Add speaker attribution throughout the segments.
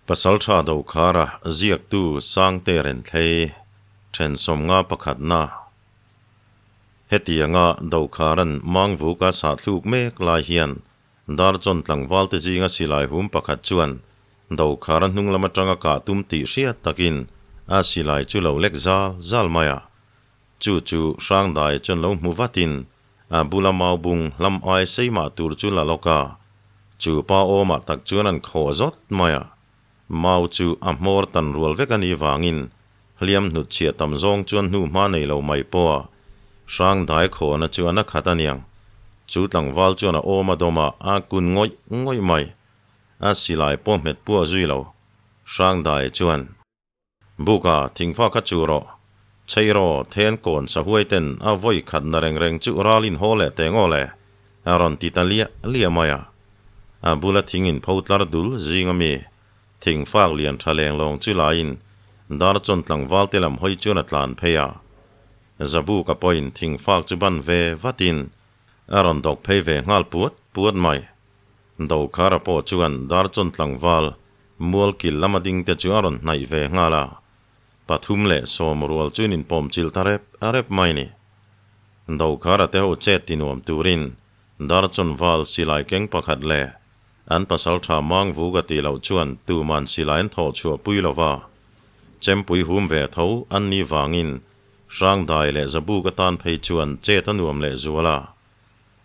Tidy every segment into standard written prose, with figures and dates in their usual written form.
Speaker 1: Pasaltha Dokhara ziaktu Sangte Renthlei then 50 pakhatna. Hetianga Dokharan Mangvuka sahthluk mek lai hian Darchawn tlangvalte zinga silai hum pakhat chuan Dokhara hnung lam atanga kah tum tih hriat takin a silai chu lo lek zal zal mai a. Chu chu Hrangdai chuan lo hmu vatin a bula mau bung hlam ai sei mah tur chu la lawk a, chu pa awmah tak chuan an khawh zawt mai a. Mau chu a hmawr tan rual vek a nih vangin hliam hnut chhiah tam zawng chuan hnu hma nei lo mai pawh a Hrangdai khawhna chu a na khat a niang. Chu tlangval chuan a awm a dawm a, a kun ngawih ngawih mai. A silai pawh hmet puah zui lo. Hrangdai chuan. Buka, thingfa kha chu rawh. Chei rawh, then kawn sahuai ten a vawi khat na reng reng chu ral in haw leh teng aw le, a rawn ti ta liah liah mai a. A bula thing in pho tlar dul zing ami thingfak lian tha leng lawng chu laiin Darchawn tlangval te lam hawi chuan a tlan phei a. Zabuka pawhin thingfak chu ban ve vatin a rawn dawk phei ve nghal puat puat mai. Dokhara pawh chuan Darchawn tlangval Mual kil lama ding te chu a rawn hnaih ve nghal a, 310 rual chuan inpawm chilh ta rep rep mai ni. Dokhara te ho chet ti nuam turin Darchawn val silai keng pakhat leh an pasal tha mang vuk a tih loh chuan tuman silai an thawh chhuah pui lo va. Chempui hum ve tho an nih vangin Hrangdai leh Zabuk atan phei chuan chet a nuam leh zual a.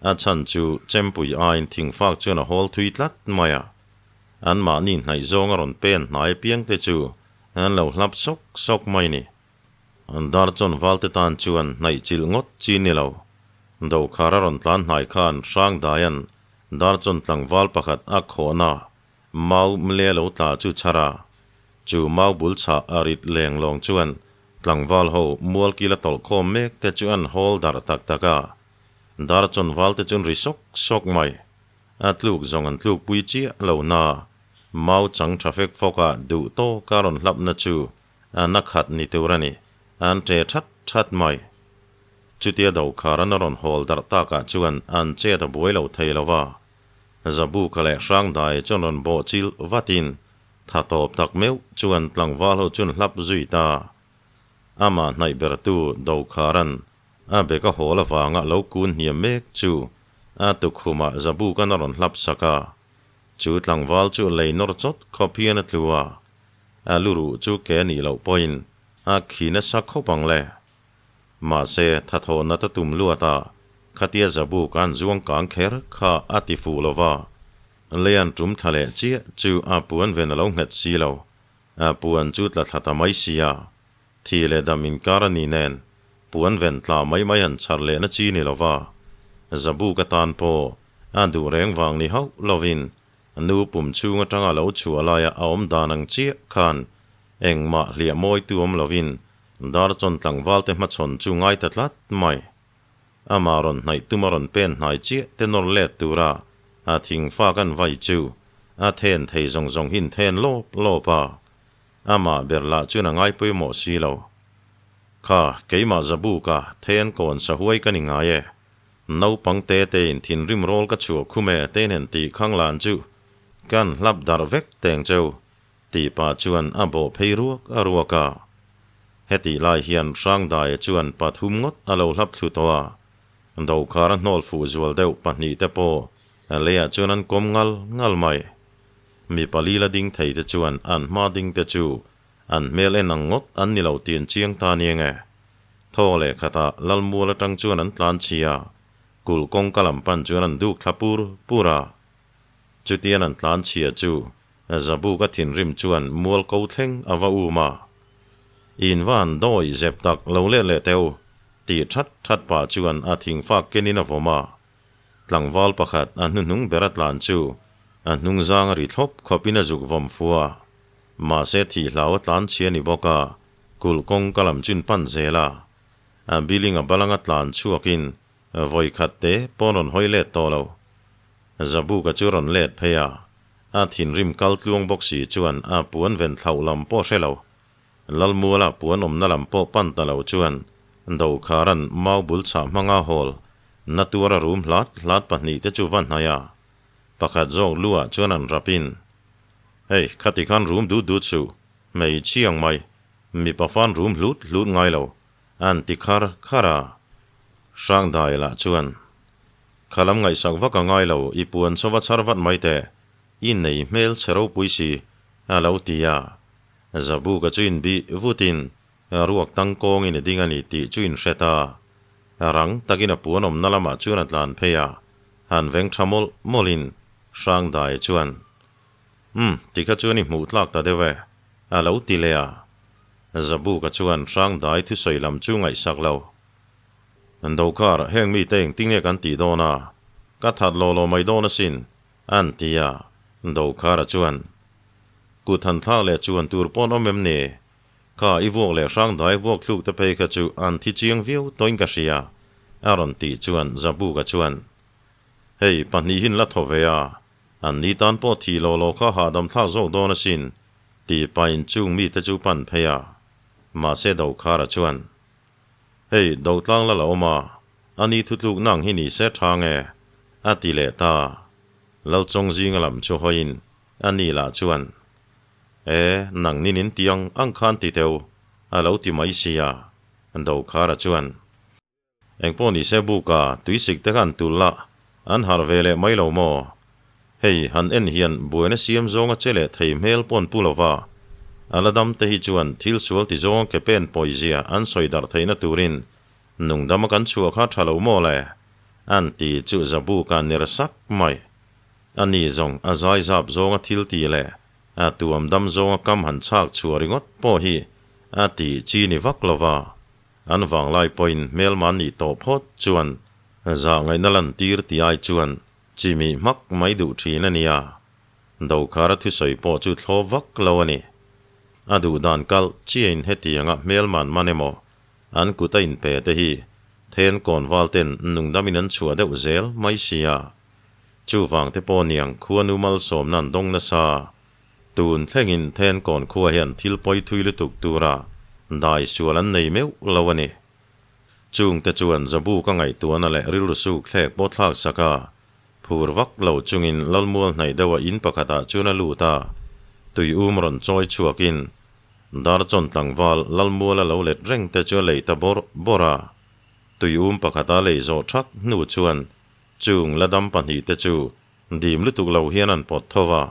Speaker 1: A chhan chu Chempui aiin thingfak chuan a hawl thui tlat mai a. Anmahni hnaih zawng a rawn pen hnai piang te chu an lo hlap sawk sawk mai ni. Darchawn valte tan chuan hnaih chilh ngawt chi ni lo. Dokhar a rawn tlan hnai khan Hrangdaia'n Darchawn tlangval pakhat a khawhna mau mle lo tla chu chhar a. Chu mau bul chhah a rit leng lawng chuan tlangval ho mualkil a tawlh khawm mek te chu an hawl darh tak tak a. Darchawn valte chuan ri sawk sawk mai. A tluk zawng an tluk pui chiah lo na, mau chang tha fek fawk a duh tawk a rawn hlap na chu a na khat ni tur a ni, an ṭe that that mai. Chutia dokhar an a rawn hawl darh tak ah chuan an chet a buai lo thei lo va, Zabuka leh Hrangdai chuan rawn bawh chil vat in tha tawp tak meuh chuan tlangval ho chuan hlap zui ta. Amah hnaih ber tu Dokhar an A bek a hawl avanga lo kun hniam mek chu a tukhumah Zabukan a rawn hlap sak a. Chu tlangval chu lei nawr chawt khawp hian a tlu a. A lu ruh chu ke a nih loh pawhin a khi nasa khawp ang le. Mahse, thathawh nat a tum luat a, khatia Zabuk an zuang kang kher kha a ti fuh lo va. Lei an tum thla leh chiah chu a puan ven a lo nghet si lo. A puan chu tla thla ta mai sia. Thi leh dam inkar a ni nen, puan ven tla mai mai han chhar lehna chi ni lova, Zabuk atan pawh a duh reng vang ni hauh lovin nu pum chhung atanga lo chhuah laia a awm dan ang chiah khan engmah hliah mawitu awm lovin Darchawn tlangvalte hmachhawn chu ngai ta tlat mai. Amah rawn hnaih tum a rawn pen hnai chiah te nawr let tura a thingfak an vai chu a then thei zawng zawng hin then lawp lawp a. Amah ber lah chuan a ngai pawimawh si lo. Kha, keimah Zabuka, then kawn sahuai ka ni ngai e. Naupang te tein thinrim rawl ka chhuah khum e te nen tih khang lan chu kan hlap darh vek teng cheu, tih pah chuan a bawh phei ruak a ruak a. Hetih lai hian Hrangdaia chuan pathum ngawt a lo hlap thlu tawh a, Dokhar a hnawl fuh zual deuh pahnih te pawh leiah chuan an kawm ngal ngal mai. Mi pali la ding thei te chuan an hma ding te chu an hmel en ang ngawt an ni lo tih an chiang ta aniang e. Thaw leh khatah Lalmual atang chuan an tlan chhia, kulh kawngka lam pan chuan an duk thla pur pur a. Chutian an tlan chhia chu Zabuka thinrim chuan mual ko thleng a va um a. In va han dawi zep tak lo let leh teh u, tih that that pah chuan a thingfak kenin a vawm a. Tlangval pakhat a hnuhnung ber a tlan chu a hnung zang a ri thlawp khawpin a zuk vawm fu a. Mahse thih hlau a tlan chhia ni bawk a, kulh kawng ka lam chin pan zel a. A biling a balanga tlan chhuakin vawi khat te pawn rawn hawi let tawh lo. Zabuka chu rawn let phei a, a thinrim kal tluang bawk si chuan a puan ven thlauh lam pawh hre lo. Lalmuala puan awmna lam pawh pan ta lo chuan Dokhara'n mau bul chhah hmanga hawl na tuara rum hlat hlat pahnih te chu va hnaih a, pakhat zawk luah chuan an rapin. Hei, khati khan rum dut dut suh, hmeichhia ang mai, mipa fan rum hlut hlut ngai lo, a'n ti khar khar a. Hrangdai lah chuan, Kha lam ngaihsak vak a ngai lo, i puan chauva chhar vat mai teh, i nei hmel chhe ropui si, a lo ti a. Zabuka chu inbih vutin ruak tangkawngin i ding a ni tih chu inhre ta. Rang takin a puan awmna lamah chuan a tlan phei a, han veng tha mawlh mawlhin Hrangdai chuan, Umm, tikha chuan i hmuh tlak ta deuh e, a lo ti leh a. Zabuka chuan Hrangdai thusawi lam chu ngaihsak lo. Dokar, heng mite engtinge kan tih dawn a? Ka that law law mai dawn asin, a'n ti a. Dokara chuan, Kut han thlak leh chuan tur pawn awm em ni? Kha i vuak leh hrangdai vuak thluk te phei kha chu an thi chiang viau tawhin ka hria, a rawn tih chuan Zabuka chuan, Hei, pahnihin la thaw ve a, an ni tan pawh thih law law kha hahdam thlak zawk dawn asin, tih pahin chung mite chu pan phei a. Mahse Dokhara chuan, Hei, Dotlang la la awm a, a ni thutluk nang hi ni se tha nge? a ti leh ta. Lalchawngzinga lam chu hawiin a ni lah chuan, E, nang nin in ti ang ang khan ti teu, a lo ti mai sia, Dokhara chuan. Engpawh ni se buka tuisik te khan tulh la, an harh ve leh mai lo maw? Hei, han en hian buaina siam zawnga che leh thei hmel pawn pu lova, a la dam te hi chuan thil sual ti zawnga ke pen pawizia an sawi darh theihna turin nungdama kan chhuah kha tha lo maw le? An ti chu Zabuka ner sak mai. A ni zawng a zai zap zawnga thil ti leh a tuam dam zawnga kam han chhak chhuah ringawt pawh hi a tih chi ni vak lo va, an vanglai pawhin hmelma nih tawh phawt chuan zah ngaihna lantir ti ai chuan chimih hmak mai duh thin a nia. Dokhara thusawi pawh chu thlawp vak lo a ni. A duh dan kalh chiain hetianga hmelman man emaw an kut a inpe te hi then kawnval ten nungdamin an chhuah deuh zel mai sia. Chuvang te pawh niang khuanu malsawmna an dawng nasa. Tun thlengin Thenkawn khua hian thil pawi thui lutuk tura dai sual an nei meuh lo a ni. Chung te chuan Zabu ka ngaihtuahna leh rilru suk thlek pawh thlak sak a, phur vak lo chungin Lalmual hnaih deuha in pakhatah chuan a lut a, tui um rawn chawi chhuakin Darchawn tlangval Lalmuala lo let reng te chu a lei ta bawrh bawrh a. Tui um pakhata lei zawh thak hnu chuan Chung la dam pahnihte chu dim lutuk lo hian an pawt tho va.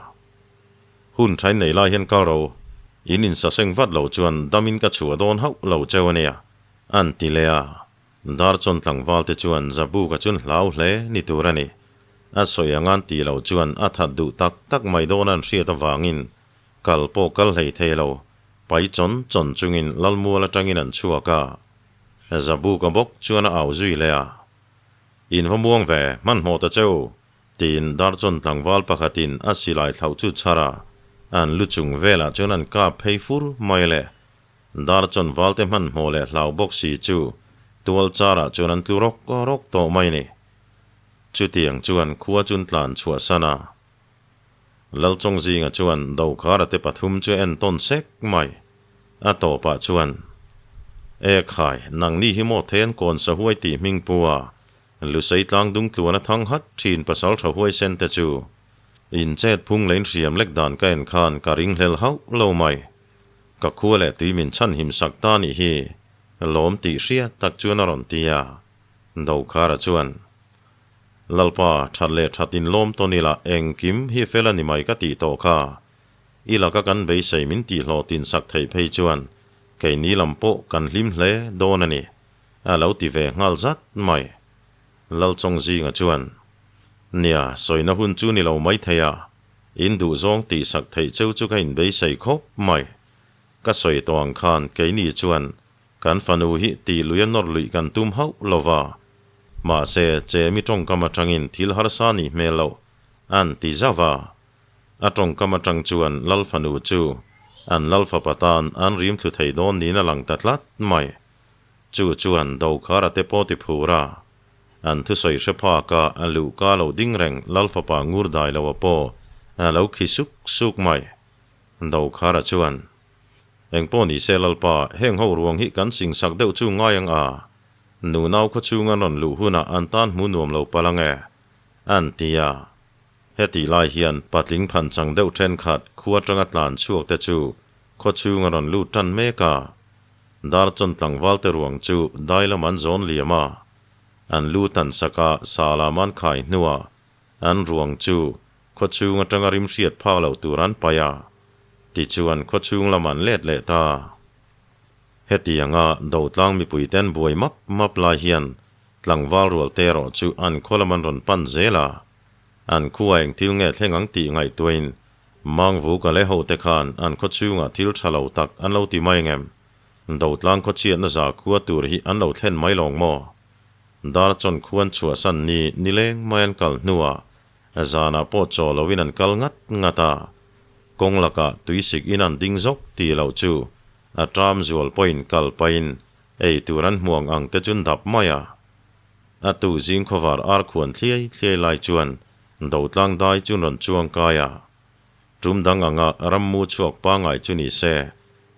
Speaker 1: Hun thain nei lai hian kal ro, in insaseng vat lo chuan damin ka chhuah dawn hauh lo cheu a nia, an ti leh a. Darchawn tlangvalte chuan Zabuka chun hlau hle ni tur a ni. A sawi ang an tih loh chuan a that duh tak tak mai dawn an hriat avangin kal pawh kal hlei thei lo, pai chawn chawn chungin Lalmual atangin an chhuak a. Zabuka bawk chuan a au zui leh a. In va muang ve, hmanhmawh ta che u, tiin Darchawn tlangval pakhatin a silai thlauh chu chhar a, an lu chung velah chuan an kap phei fur mai le. Darchawn valte hmanhmawh leh hlau bawk si chu tual charah chuan an tlu rawk rawk tawh mai ni. Chutiang chuan khua chun tlan chhuahsan a. Lalchawngzinga chuan Dokhara te pathum chu a entawn sek mai. A tawpah chuan, E khai, nangni hi maw then kawn sahuai tih hming pu a, Lusei tlang dung tluan a thang hat thin pasal tha huaisen te chu. In chet phung leh in hriam lek dan ka en khan ka ring hlel hauh lo mai. Ka khua leh tui min chhan him sak ta nih hi, lawm tih hriat tak chuan a rawn ti a. Dokhara chuan, Lalpa, that leh that in lawm tawn ila engkim hi fel a ni mai ka tih tawh kha. I laka kan beisei min tihhlawh tinsak theih phei chuan keini lam pawh kan hlim hle dawn a ni, a lo ti ve nghal zat mai. Lalchawngzinga chuan, Nia, sawina hun chu ni lo mai thei a, in duhzawng tihsak theih cheu chu ka inbeisei khawp mai. Ka sawi tawh ang khan keini chuan kan fanu hi tih lui a nawr luih kan tum hauh lo va, mahse chemi tawngkam atangin thil harsa nih hmel loh an ti zauh a. A tawngkam atang chuan Lal fanu chu an Lal fapa tan an rim thlu thei dawn niin a lang ta tlat mai. Chu chuan Dokhara te pawh ti phur a, an thusawi hre phak a, a luhka lo ding reng Lal fapa ngur dai lo a pawh a lo khi suk suk mai. Dokhara chuan, Engpawh ni se Lalpa, heng ho ruang hi kan singsak deuh chu ngai ang a, nunau khawchhung an rawn luh hunah an tan hmu nuam lo palh ang e, an ti a. Hetih lai hian patling phanchang deuh thenkhat khua atanga tlan chhuak te chu khaw chhung a rawn lut tan mek a. Darchawn tlangval te ruang chu dai lam an zawn liam a. An lu tan sak a, sa lam an khai hnuah an ruang chu khaw chhung atanga rim hriat phak loh tur an paih a. Tichuan khaw chhung lam an let leh ta. Hetianga Dotlang mipuite an buai map map lai hian tlangval rual te erawh chu an khaw lam an rawn pan zel a. An khua eng thil nge thleng ang tih ngaihtuahin Mangvuka leh hote khan an khaw chhungah thil tha lo tak an lo ti mai ngem? Dotlang khaw chhiatna za khua tur hi an lo thlen mai lawng maw? Darchawn khuan chhuahsan ni nileng mai an kal hnuah zanah pawh chaw loin an kal ngat ngat a. Kawng lakah tuisik in an ding zawk tih loh chu a ṭam zual pawhin kal pahin ei tur an hmuang ang te chu dap mai a. A tu zing khawvar ar khuan thliai thliai lai chuan Dotlang dai chu rawn chuang kai a. Tum dang anga rammu chhuak pangai chu ni se,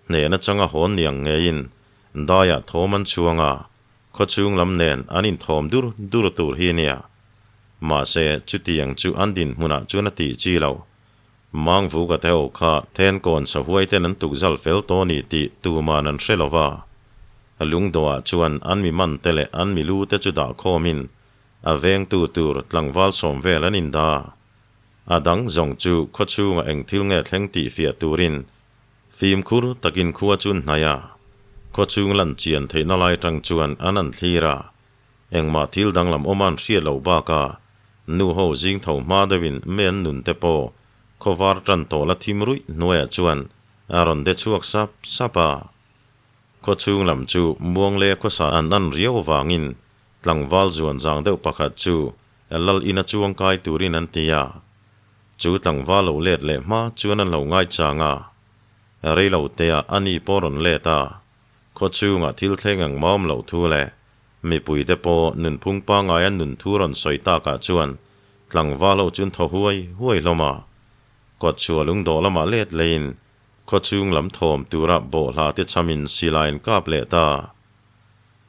Speaker 1: hnehna changa hawn niang ngeiin daiah thawm an chhuang a, khawchhung lam nen an inthawm dur dur tur hi nia. Mahse, chutiang chu an dinhmunah chuan a tih chi lo. Mangvuka te ho kha Thenkawn sahuai ten an tukzal fel tawh ni tih tuman an hre lo va. Lungdawhah chuan an mi man te leh an mi lu te chu dah khawmin a vengtu tur tlangval sawm vel an inda. A dang zawng chu khawchhungah eng thil nge thleng tih fiah turin fimkhur takin khua chu an hnaih a. Khawchhung lan chian theihna lai atang chuan an an thlir a. Engmah thil danglam awm an hriat loh bakah nu ho zing tho hma deuhin me an nun te pawh khawvar tan tawh la thim ruih hnuaiah chuan a rawn de chhuak sap sap a. Khawchhung lam chu muang leh khawsa an an riau vangin tlangval zuan zang deuh pakhat chu lal ina chuang kai turin an ti a. Chu tlangval lo let leh hma chuan an lo ngaichang a. Reilo teah ani pawh rawn let a. Khawchhungah thil thleng ang maum loh thu leh Mipuite pawh nunphung pangngai an nun thu rawn sawi takah chuan tlangval ho chuan thaw huai huai hlawm a. Kawtchhuah lungdawh lamah let leiin khawchhung lam thawm tura bawhhla te chhamin silai an kap leh ta.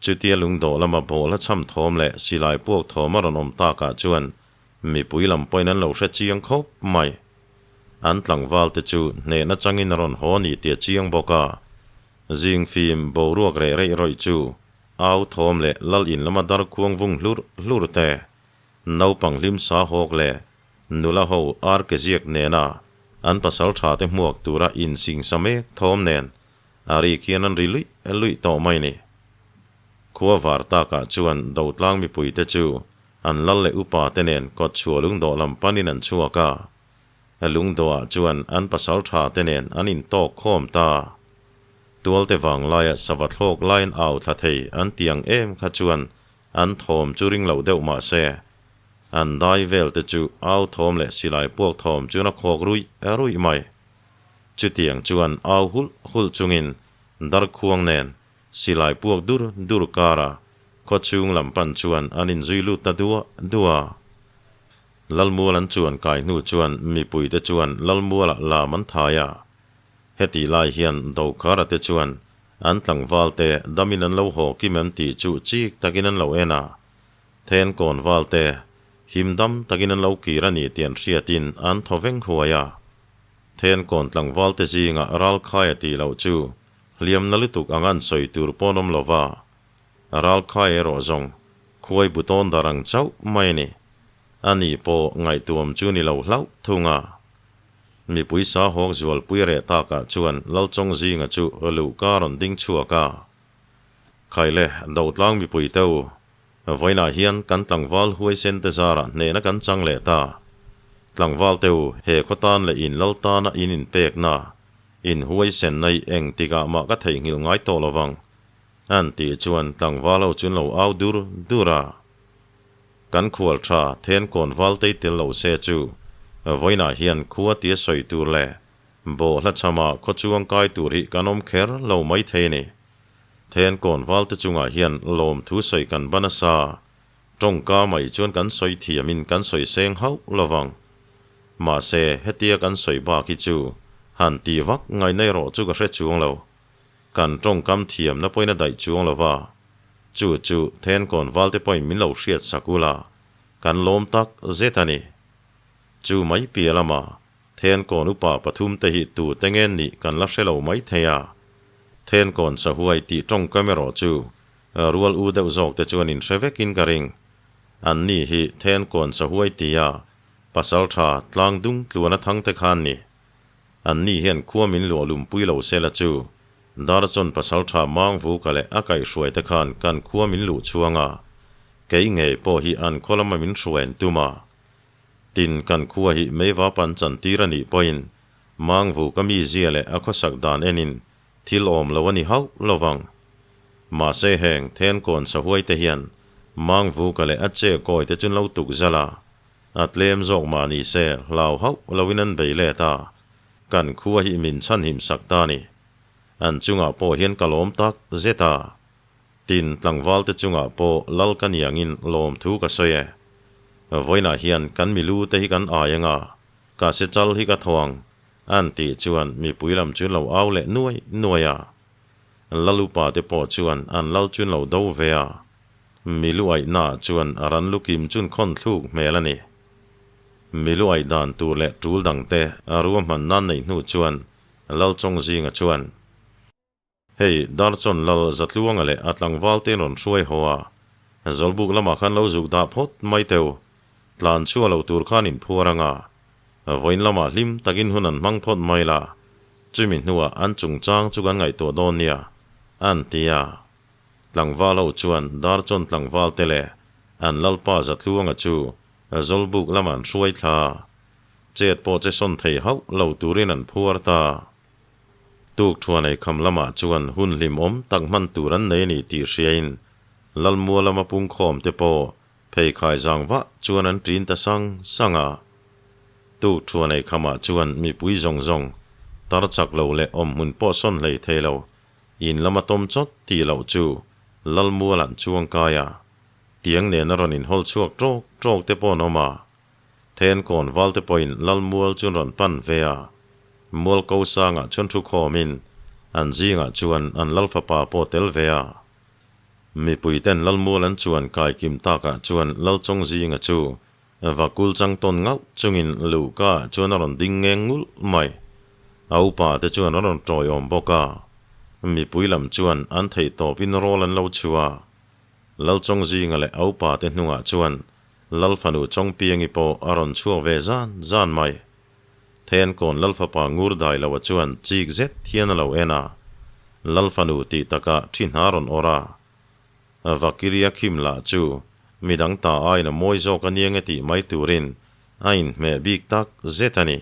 Speaker 1: Chutia lungdawh lama bawhhla chham thawm leh silai puak thawm a rawn awm takah chuan mipui lam pawhin an lo hre chiang khawp mai. An tlangval te chu hnehna changin a rawn haw ni tih a chiang bawk a. Zingfim boruak reh reih rawih chu Au thawm leh lal in lama dar khuang vung hlur hlur te, naupang hlim sa hawk leh nula ho ar ke ziak nena an pasal tha te hmuak tura insing sa mek thawm nen a rik hian an ri luih luih tawh mai ni. Khua var takah chuan Dotlang mipui te chu an lal leh upa te nen kawtchhuah lungdawh lam panin an chhuak a, lungdawhah chuan an pasal tha te nen an intawk khawm ta. Tualte vanglaia sava thlawk laiin au thla thei an ti ang em kha chuan an thawm chu ring lo deuh mah se, an dai vel te chu au thawm leh silai puak thawm chuan a khawk ruih ruih mai. Chutiang chuan au hulh hulh chungin darkhuang nen silai puak dur dur kara khawchhung lam pan chuan an inzui lut ta duah duah a. Lalmual an chuan kai hnu chuan mipuite chuan Lalmualah lam an thai a. Hetih lai hian Dokhara te chuan an tlangval te damin an lo haw kim em tih chu chik takin an lo en a, then kawnval te him dam takin an lo kir a ni tih an hriatin an thaw veng huai a. Then kawn tlangval te zingah ralkhai a tih loh chu hliamna lutuk ang an sawi tur pawn awm lova, ralkhai erawh zawng khuai bu tawn dar ang chauh mai a ni. Ani pawh ngaihtuam chu ni lo hlauh thung a. Mipui sa hawk zualpui reh takah chuan Lalchawng zinga chu luhka rawn ding chhuak a. Khaile, Dotlang mipui te u, vawiinah hian kan tlangval huaisen te zarah hnehna kan chang leh ta. Tlangval te u, he khaw tan leh in lal tana in inpekna, in huaisenna i eng tikah mah ka theihnghilh ngai tawh lo vang, an tih chuan tlangval ho chu an lo au dur dur a. Kan khual tha Thenkawn Valtei tel lo se chu vawiinah hian khua tia sawi tur leh bawhhla chhama khaw chuang kai tur hi kan awm kher lo mai thei a ni. Thenkawn Valte chungah hian lawmthu sawi kan ban asa, tawngka mai chuan kan sawi thiamin kan sawi seng hauh lo vang. Mahse, hetia kan sawi bak hi chu han ti vak ngaihna erawh chu ka hre chuang lo. Kan tawngkam thiamna pawhin a daih chuang lo va. Chu chu Thenkawn Valte pawhin min lo hriat sak ula, kan lawm tak zet a ni. Chu mai piah lama Thenkawn upa pathumte hi tute nge nih kan la hre lo mai thei a. Thenkawn sahuai tih tawngkam erawh chu rual u deuh zawkte chuan in hre vekin ka ring. Anni hi Thenkawn sahuai tia pasaltha tlang dung tluana thangte khan ni. Anni hian khua min luah lumpui lo sela chu Darchawn pasaltha Mangvuka leh a kaihhruaite khan kan khua min luh chhuang a, kei ngei pawh hi an khaw lama min hruai an tum a. Tin, kan khua hi meiva pan chantir a nih pawhin Mangvuka mizia leh a khawsak dan enin thil awm lo a ni hauh lo vang. Mahse heng Thenkawn sahuaite hian Mangvuka leh a che kawite chu an lo tuk zalh a, a tlem zawk mah ni se hlau hauh loin an bei let a, kan khua hi min chhanhim sak ta a ni. An chungah pawh hian ka lawm tak zet a. Tin, tlangvalte chungah pawh lal ka niangin lawm thu ka sawi e. Vawiinah hian kan milu te hi kan ai anga, ka se chal hi ka thaw ang, an tih chuan mipui lam chu lo au leh nuai nuai a. Lal upa te pawh chuan an lal chu lo do ve a. Milu aihnaah chuan a ran lu kim chun khawn thluk hmel a ni. Milu aih dan tur leh tul dangte a ruahman nan neih hnu chuan Lalchawngzinga chuan, Hei, Darchawn Lal Zatluanga leh a tlangval te rawn hruai haw a, Zawlbuk lamah khan lo zuk dah phawt mai teu, tlan chhuah lo tur khan in phuar anga, vawiin lamah hlim takin hun an hmang phawt mai la, chumi hnuah an chungchang chu kan ngaihtuah dawn nia, an ti a. Tlangval ho chuan Darchawn tlangval te leh an Lalpa Zatluanga chu Zawlbuk lamah an hruai thla a. Chet pawh che sawn thei hauh lo turin an phuar ta. Tuk thuan ei kham lamah chuan hun hlimawm tak hman tur an nei a ni tih hriain Lalmua lama pungkhawm te pawh pheikhai zang vah chuan an ṭin ta sang sang a. Tuk thuan ei khamah chuan mipui zawng zawng tar chak lo leh awmhmun pawh sawn hlei thei lo in lama tawm chawt tih loh chu Lalmual an chuang kai a. Tiang nena rawn inhawl chhuak ṭawk ṭawk te pawh an awm a. Thenkawn valte pawhin Lalmual chu an rawn pan ve a, Mual ko sangah chuan thu khawmin an zingah chuan an Lalfapa pawh tel ve a. Mipuiten Lalmual an chuan kai kim takah chuan Lalchawngzinga chu vakul chang tawn ngauh chungin luhkaah chuan a rawn ding ngeng ngulh mai. A upa te chuan an rawn tawiawm bawk a, mipui lam chuan an theihtawpin rawl an lo chhuah a. Lalchawngzinga leh a upa te hnungah chuan Lal fanu Chawngpiangi pawh a rawn chhuak ve zan zan mai. Thenkawn Lal fapa ngur dai loa chuan chik zet hian a lo en a, Lal fanu tih takah thi hna rawn awrh a. Vakiria khim lah chu midang ta aiin a mawi zawk a nia nge tih mai turin a inhmeh bik tak zet a ni.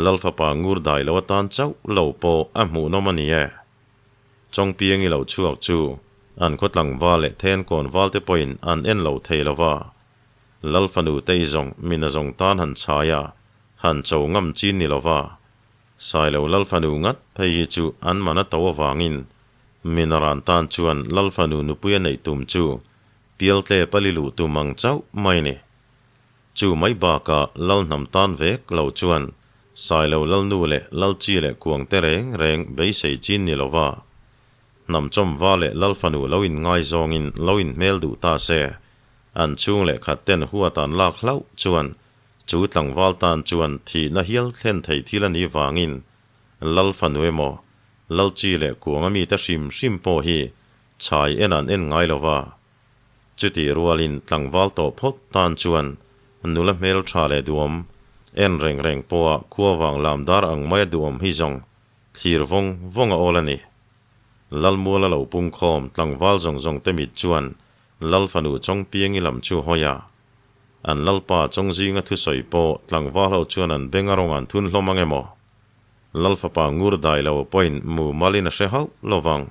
Speaker 1: Lal fapa ngur dai lo atan chauh lo pawh a hmuhnawm a ni e. Chawngpiangi lo chhuak chu an khaw tlangval leh thenkawn valte pawhin an en lo thei lo va. Lal fanu tei zawng min a zawng tan han chhai a, han cho ngam chin ni lo va. Sailo lal fanu ngat phei hi chu an man a to avangin min a ran tan chuan lal fanu nupui a neih tum chu pialtle pali luh tum ang chauh mai ni. Chu mai bakah lal hnam tan vek lo chuan Sailo lalnu leh lalchi leh kuang te reng reng beisei chin ni lova hnam chawmva leh lal fanu lo in ngaizawngin lo in hmel duh ta se, an chhung leh khat ten huat an lak hlauh chuan chu tlangval tan chuan thihna hial thlen thei thil a nih vangin lal fanu emaw lalchi leh kuang a mite hrim hrim pawh hi chhai en an en ngai lova. Chutih rualin tlangval tawh phawt tan chuan nula hmel tha leh duhawm, en reng reng pawha khua vang lam dar ang maia duhawm hi zawng thlir vawng vawng a awl a ni. Lalmuala lo pungkhawm tlangval zawng zawng te mit chuan Lal fanu Chawngpiangi lam chu hawi a. An Lalpa Chawngzinga thusawi pawh tlangval ho chuan an beng a rawng an thun hlawm ang emaw? Lal fapa ngur dai lo pawhin mumalin a hre hauh lovang.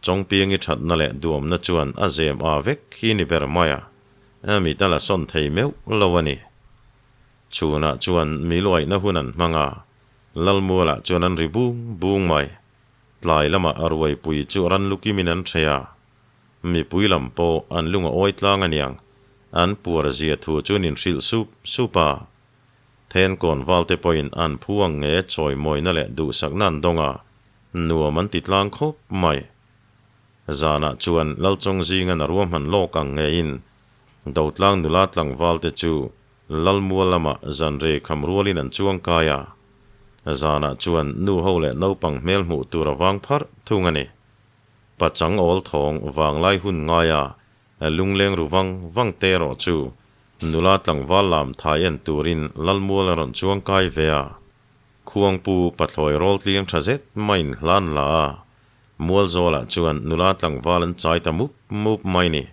Speaker 1: Chawngpiangi thatna leh duamna chuan a zem a vek hi ni ber mai a, a mit a la sawn thei meuh lo a ni. Chhunah chuan mi luaihna hun an hmang a, Lalmualah chuan an ri bung bung mai. Tlai lamah a ruaipui chu ran lukimin an hreh a, mipui lam pawh an lung a awi tlang aniang, an puar zia thu chu an inhrilh sup sup a. Thenkawn valte pawhin an phu ang nge chawimawina leh duhsakna an dawng a, Nuam an ti tlang khawp mai. Zanah chuan Lalchawng zinga na ruahman lawk ang ngeiin Dotlang nula tlangvalte chu Lalmual lamah zanrei kham rualin an chuang kai a. Zanah chuan nu ho leh naupang hmel hmuh tur a vang pharh thung a ni. Pachang awl thawng vanglai hun ngaia lungleng ru vang vang te erawh chu nula tlangval lam thai en turin Lalmual a rawn chuang kai ve a. Khuangpu pathlawi rawl tliang tha zet maiin hlan la a, Mualzawlah chuan nula tlangval an chai ta mup mup mai ni.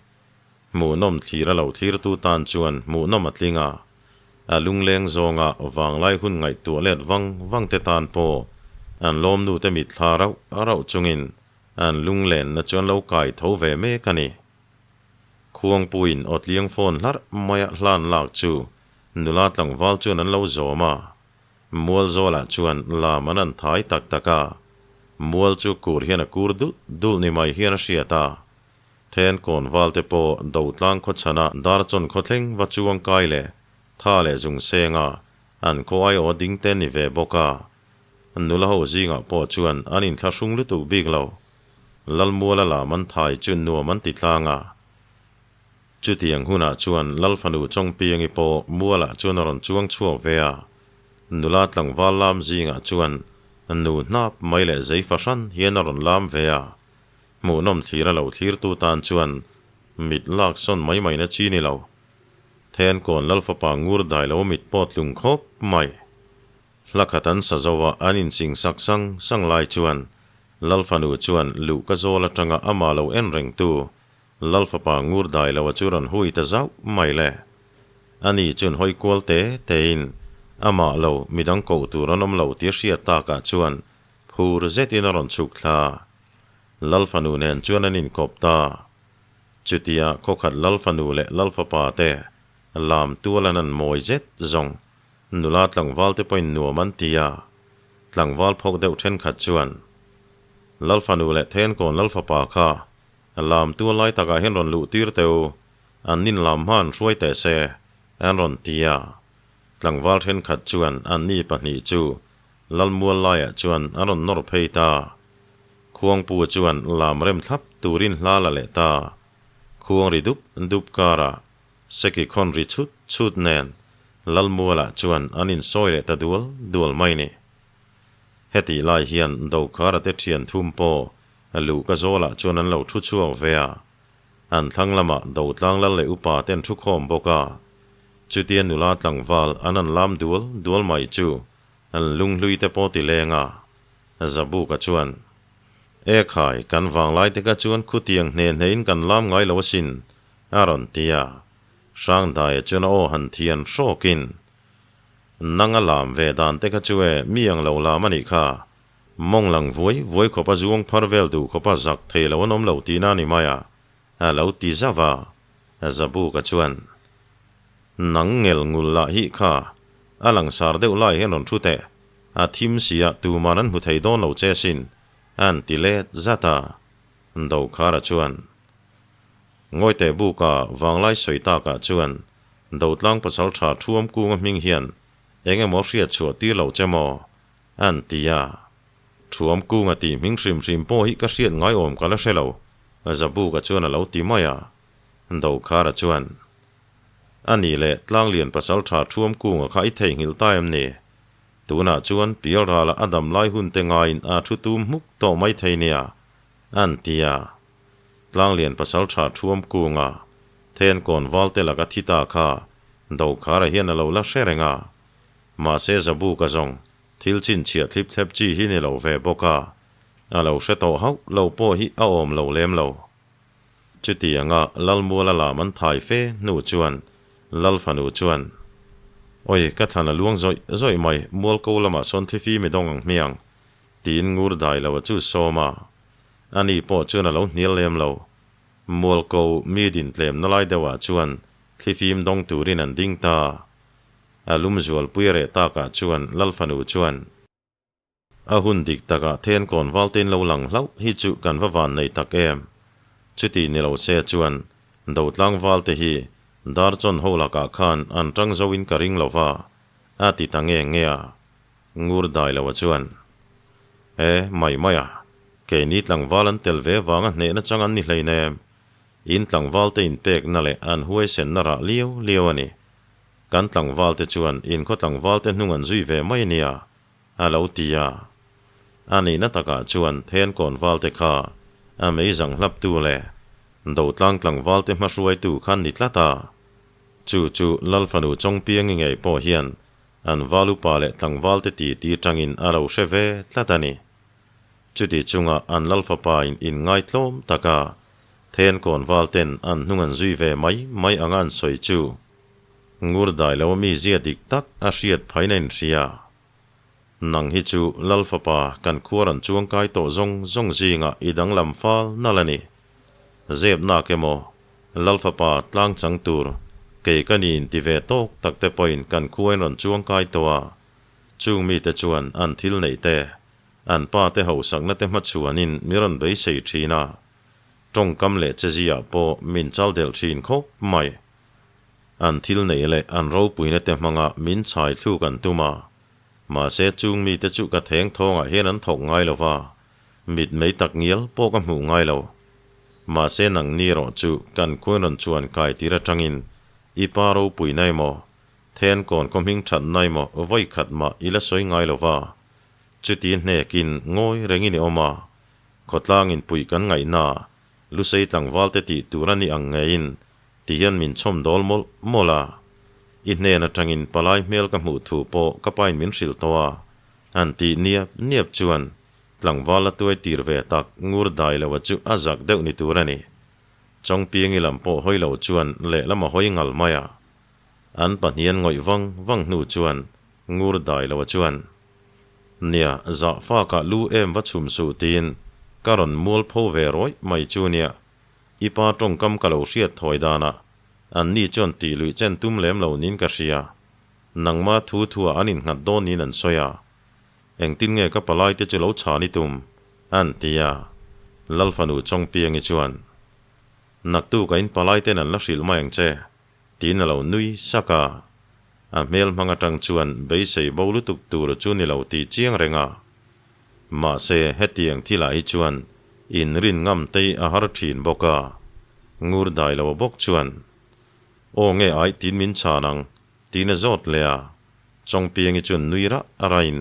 Speaker 1: Hmuhnawm thlir a lo thlirtu tan chuan hmuhnawm a tling a, a lungleng zawnga vanglai hun ngaihtuah let vang vang te tan pawh an lawmnu te mitthla rauh rauh chungin an lunglenna chu an lo kai tho ve mek a ni. Khuangpuiin awtliang phone hlarh maia hlan lak chu nula tlangval chuan an lo zawm a, Mualzawlah chuan lam an an thai tak tak a, mual chu kur hian a kur dulh dulh ni mai hian a hriat a. Then kawnval te pawh Dotlang khawchhana Darchawn khawthleng va chuang kai leh tha leh zung senga an khaw aiawh ding te ni ve bawk a. Nula ho zingah pawh chuan an inthlahrung lutuk bik lo. Lalmuala lam an thai chu nuam an ti tlang a. Chutiang hunah chuan Lalfanu Chawngpiangi pawh mualah chuan a rawn chuang chhuak ve a. Nula tlangval lam zingah chuan nu hnap mai leh zei fahran hian a rawn lam ve a. Hmuhnawm thlir a lo thlirtu tan chuan mit lak sawn mai mai na chi ni lo. Thenkawn Lalfapa ngur dai lo mit pawh tlung khawp mai. Hla khat an sa zo a, an insing sak sang sang lai chuan Lalfanu chuan luh ka zawl atanga amah lo en rengtu Lalfapa ngur dai lo a chu rawn hui ta zauh mai le. Ani chuan hawi kual te tein amah lo midang koh tur an awm lo tih a hriat takah chuan phur zetin a rawn chhuk thla. Lalfanu nen chuan an inkawp ta. Chutia khawkhat Lalfanu leh Lalfapa te lam tual an an mawi zet zawng nula tlangval te pawhin nuam an ti a. Tlangval phawk deuh thenkhat chuan Lalfanu leh Thenkawn Lalfapa kha lam tual lai takah hian rawn luh tir teh u, an nin lam hma an hruai teh se, an rawn ti a. Tlangval thenkhat chuan anni pahnih chu Lalmual laiah chuan an rawn nawr phei ta. Khuangpu chuan lam rem thlap turin hla la leh ta. Khuang ri dup dup karah seki khawn ri chhut chhut nen Lalmualah chuan an insawi leh ta dual dual mai ni. Hetih lai hian Dokhara te thian thum pawh luhka zawlah chuan an lo thu chhuak ve a. An thlang lamah Dotlang lal leh upa te an thu khawm bawk a. Chutia nula tlangval an an lam dual dual mai chu an lunghlui te pawh ti leng a. Zabuka chuan, E khai, kan vanglai te kha chuan khutiang hne hnein kan lam ngai lo asin, a rawn ti a. Hrangdaia chuan a aw han thian hrawkin, Nang a lam ve dan te kha chu e, mi ang lo lam a nih kha. Mawng lang vuai vuai khawpa zuang phar vel duh khawpa zak thei lo an awm lo tihna a ni mai a, a lo ti zauh a. Zabuka chuan, Nang ngel ngul lah hi kha, a langsar deuh lai hian rawn thu teh. A thim si a, tuman an hmu thei dawn lo che sin, a an ti let zat a. Dokhara chuan, Ngawiteh buka vanglai sawi takah chuan Dotlang pasaltha Thuam Kunga hming hian eng emaw hriat chhuah tir lo che maw? a an ti a. Thuam Kunga tih hming hrim hrim pawh hi ka hriat ngaiawm ka la hre lo, Zabuka chuan a lo ti mai a. Dokhara chuan, A nih leh Tlanglian pasaltha Thuam Kunga kha i theihnghilh ta em ni? Tunah chuan Pialrala a dam lai hun te ngaiin a thu tum hmuk tawh mai thei nia, an ti a. Tlanglian pasaltha Thuam Kunga, Thenkawn Valte laka thi ta kha Dokhara hian a lo la hre reng a. Mahse Zabuka zawng thil chhinchhiah thlip thlep chi hi ni lo ve bawk a, a lo hre tawh hauh lo pawh hi a awm lo lem lo. Chutianga Lalmuala lam an thai fe hnu chuan Lalfanu chuan, Awi, ka thlan a luang zawih zawih mai, Mualko lamah sawn thlifi mi dawng ang hmiang, tiin ngur dai lo a chu sawm a. Ani pawh chuan a lo hnial lem lo. Mualko mi din tlemna lai deuhah chuan thlifim dawng turin an ding ta. A lum zualpui a reh takah chuan Lalfanu chuan, A hun dik takah Thenkawn Valtein lo lang hlauh hi chu kan va van nei tak em. Chuti ni lo se chuan Dotlang Valte hi Darchawn ho lakah khan an tang zo in ka ring lo va, a ti ta nge nge a. Ngur dai lo a chuan, E, mai mai a, keini tlangval an tel ve vanga hnehna chang an ni hleinem. In tlangvalte inpekna leh an huaisenna rah liau liau a ni. Kan tlangvalte chuan in khaw tlangvalte hnung an zui ve mai nia, a lo ti a. A nihna takah chuan Thenkawn valte kha a meizang hlaptu leh Dotlang tlangvalte hmahruaitu khan ni tlat a. Chu chu Lalfanu Chawngpiangi ngei pawh hian an val upa leh tlangvalte titi tangin a lo hre ve tlat a ni. Chuti chunga an Lalfapain inngaitlawm taka Thenkawn valten an hnung an zui ve mai mai anga an sawi chu Ngur dai lo a mizia dik tak a hriat phain a inhria. Nang hi chu Lal fapa kan khuar an chuangkai tawh zawng zawng zingah i danglam fal nalh a ni. Zep nak emaw Lal fapa tlang chang tur kei ka ni inti ve tawk tak te pawhin kan khua in rawn chuangkai tawh a. Chung mite chuan an thil neih te, an pa te hausakna te hmachhuanin mi rawn beisei thin a. Tawngkam leh cheziah pawh min chal delh thin khawp mai. An thil neih leh an ropuina te hmanga min chhai thluk an tum a, mahse chung mite chu ka theng thawngah hian an thawk ngai lo va, mitmei tak ngial pawh ka hmuh ngai lo. Mahse nangni erawh chu kan khuain rawn chuan kai tir atangin i pa ropuina emaw, then kawn khaw hming thatna emaw vawi khat mah i la sawi ngai lo va, chuti hnekin ngawi rengin i awm a, khawtlangin puih kan ngaihna Lusei tlangvalte tih tur a ni ang ngeiin ti hian min chhawm dawl mawlh mawlh a. I hnen atangin palai hmel ka hmuh thu pawh ka pain min hrilh tawh a, an tih niap niap chuan tlangval a tuai tir ve tak ngur dai lo a chu a zak deuh ni tur a ni. Chawngpiangi lam pawh hawi lo chuan lehlam a hawi ngal mai a. An pahnian ngawih vang vang hnu chuan ngur dai lo a chuan. Nia, zah fakah lu em va chhum suh tiin ka rawn mual pho ve rawih mai chu nia. I pa tawngkam ka lo hriat thawi danah an ni chuan tih luih chen tum lem lo niin ka hria. Nangma thu thuah an innghat dawn niin an sawi a. Engtin nge ka palai te chu lo chhan i tum? an ti a. Lalfanu Chawngpiangi chuan, Naktuk a in palai ten an la hrilh mai ang che. Tiin a lo nui sak a. A hmel hmang atang chuan beisei bo lutuk tur chu ni lo tih chiang reng a. Mahse, hetiang thilah hi chuan inrin ngam tei a har thin bawk a. Ngur dai lo bawk chuan, Aw nge aih tiin min chhan ang, tiin a zawt leh a. Chawngpiangi chuan nui rah a rain,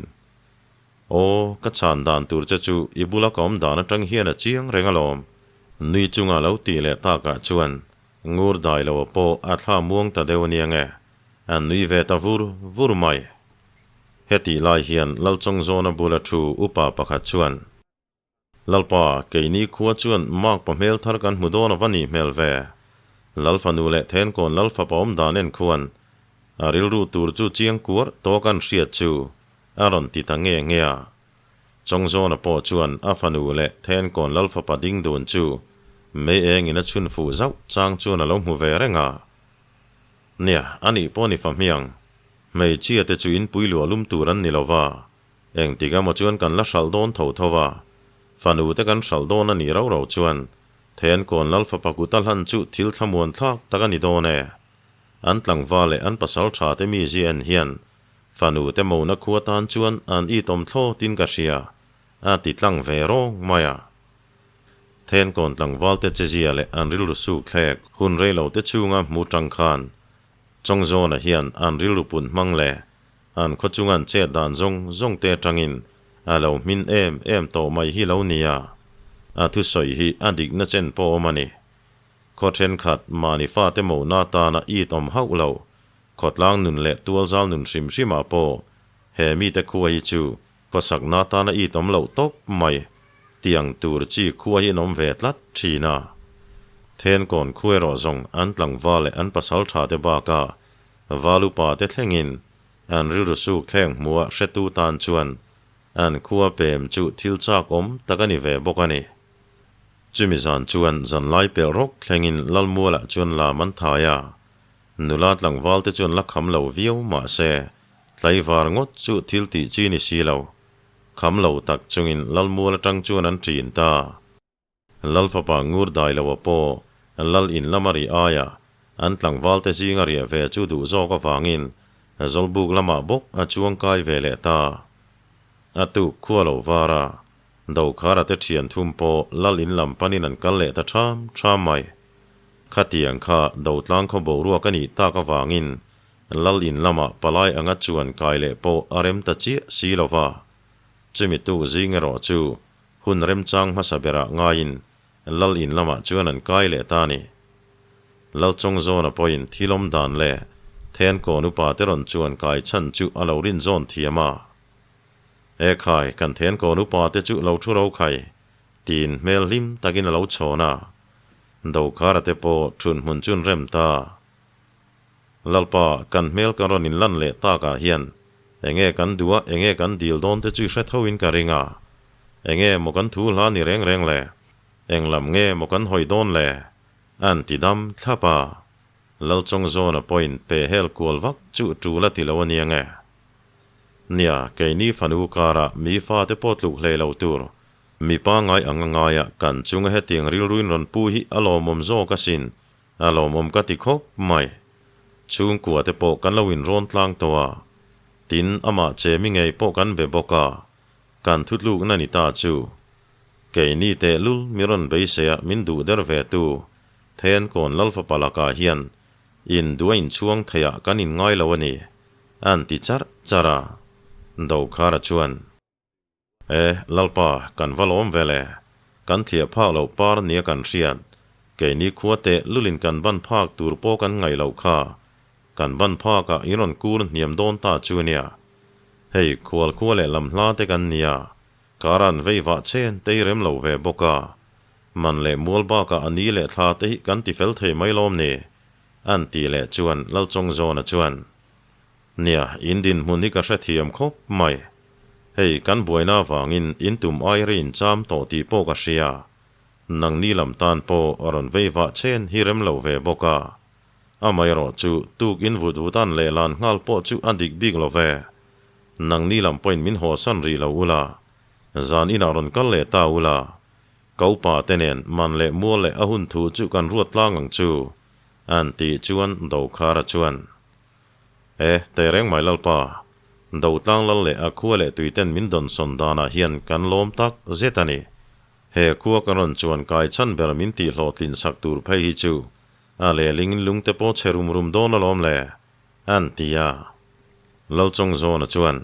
Speaker 1: Aw, ka chhan dan tur che chu i bula ka awm dan atang hian a chiang reng alawm. Nui chunga lo tih leh takah chuan Ngur dai lo pawh a thla muang ta deuh ania nge, a nui ve ta vur vur mai. Hetih lai hian Lalchawngzawna bula thu upa pakhat chuan, Lalpa, keini khua chuan makpa hmel thar kan hmu dawn a va nih hmel ve. Lalfanu leh Thenkawn Lalfapa awm dan en khuan a rilru tur chu chiang kuar tawk an hriat chu a rawn ti ta nge nge a. Chawngzawna pawh chuan a fanu leh Thenkawn Lalfapa ding dun chu mei engin a chhun fuh zauh chang chuan a lo hmu ve reng a. Nia, anih pawh ni fa hmiang. Hmeichhia te chu inpui luah lum tur an ni lo va, engtik emaw chuan kan la hralh dawn tho tho va, fanu te kan hralh dawn a nih rau rau chuan Thenkawn Lalfapa kut a hlan chu thil thlamuan thlak tak a ni dawn e. An tlangval leh an pasal tha te mizia en hian Fanu te mona khua tan chuan an itawm thlawtin ka hria, a ti tlang ve rawng mai a. Thenkawn tlangval te chezia leh an rilru suk thlek hun rei lo te chhunga hmu tang khan Chawngzawna hian an rilru pun hmang leh an khaw chunga an chet dan zawng zawng te atangin a lo hmin em em tawh mai hi lo nia. A thusawi hi a dikna chen pawh awm a ni. Khaw thenkhat mahni fate mona tana it awm hauh lo Khawtlang nun leh tualzal nun hrim hrimah pawh he mite khua hi chu khawsakna atana it awm loh tawp mai tiang tur chi khua hi an awm ve tlat thin a. Thenkawn khu erawh zawng an tlangval leh an pasal tha te bakah val upa te thlengin an rilru suk thleng hmuha hretu tan chuan an khua pem chu thil chak awm tak a ni ve bawk a ni. Chumi zan chuan zanlai pelh rawk thlengin Lalmualah chuan lam an thai a. Nula tlangval te chuan la kham lo viau mah se, tlaivar ngawt chu thil tih chi ni si lo. Kham lo tak chungin Lalmual atang chuan an ṭin ta. Lal fapa ngur dai lo a pawh Lal in lama ri aia an tlangval te zinga riah ve chu duh zawk avangin Zawlbuk lamah bawk a chuang kai ve leh ta. A tuk khua lo var a, Dokhara te ṭhian thum pawh Lal in lam panin an kal leh ta ṭham ṭham mai. Khatiang kha Dotlang khaw boruak a nih tak avangin Lal in lamah palai anga chuan kai leh pawh a rem ta chiah si lo va. Chumi tuk zing erawh chu hun remchang hmasa berah ngaiin Lal in lamah chuan an kai leh ta a ni. Lal Chawngzawna pawhin thil awm dan leh Thenkawn upa te rawn chuan kai chhan chu a lo rinzawn thiam a. E khai, kan Thenkawn upa te chu lo thu ro khai, tiin hmel hlim takin a lo chhawn a. Dokhara te pawh thunhmun chun rem ta. Lalpa, kan hmel kan rawn inlan leh takah hian enge kan duh a, enge kan dil dawn te chu i hre tho in ka ring a. Enge maw kan thu hla ni reng reng le? Eng lam nge maw kan hawi dawn le? An ti dam thlap a. Lalchawngzawna pawhin pe hel kual vak chu tul a ti lo a nia nge? Nia, keini fanu karah mi fate pawh tluk hlei lo tur, mi pangngai ang a ngaia kan chunga hetiang rilruin rawn pu hi a lawmawm zawk asin A lawmawm ka ti khawp mai. Chhungkua te pawh kan lo inrawn tlang tawh a, tin amah che mi ngei pawh kan be bawk a, kan thutlukna ni ta chu. Keini tehlul mi rawn beiseia min duh der ve tu Thenkawn Lalfapa lakah hian induh a inchhuang theiah kan inngai lo a ni, an ti charh charh a. Dokhara chuan. E, Lalpa, kan va lawm ve le. Kan thliah phak loh par nia kan hriat. Keini khua teh lulin kan ban phak tur pawh kan ngaih loh kha. Kan ban phakah in rawn kur hniam dawn ta chu nia. Hei, khual khua leh lam hla te kan nia. Kar an vei vah chen te i rem lo ve bawk a. Man leh mual bakah a ni leh thla te hi kan ti fel thei mai lawm ni? An tih leh chuan Lalchawngzawna chuan, Nia, in dinhmun hi ka hrethiam khawp mai. Hei, kan buaina avangin in tum ai rei in cham tawh tih pawh ka hria. Nangni lam tan pawh a rawn vei vah chen hi rem lo ve bawk a. Amaherawh chu tuk in vut vut an leh lan nghal pawh chu a dik bik lo ve. Nangni lam pawhin min hawsan rih lo ula. Zan inah rawn kal leh ta ula. Ka upa te nen man leh mual leh a hun thu chu kan ruat tlang ang chu. An tih chuan Dokhara chuan. E, teh reng mai Lalpa, Dotlang lal leh a khua leh tuiten min dawnsawn danah hian kan lawm tak zet a ni. He khua kan rawn chuan kai chhan ber min tih hlawhtlin sak tur phei hi chu a lehling in lungte pawh chhe rum rum dawn alawm le, an ti a. Lalchawngzawna chuan,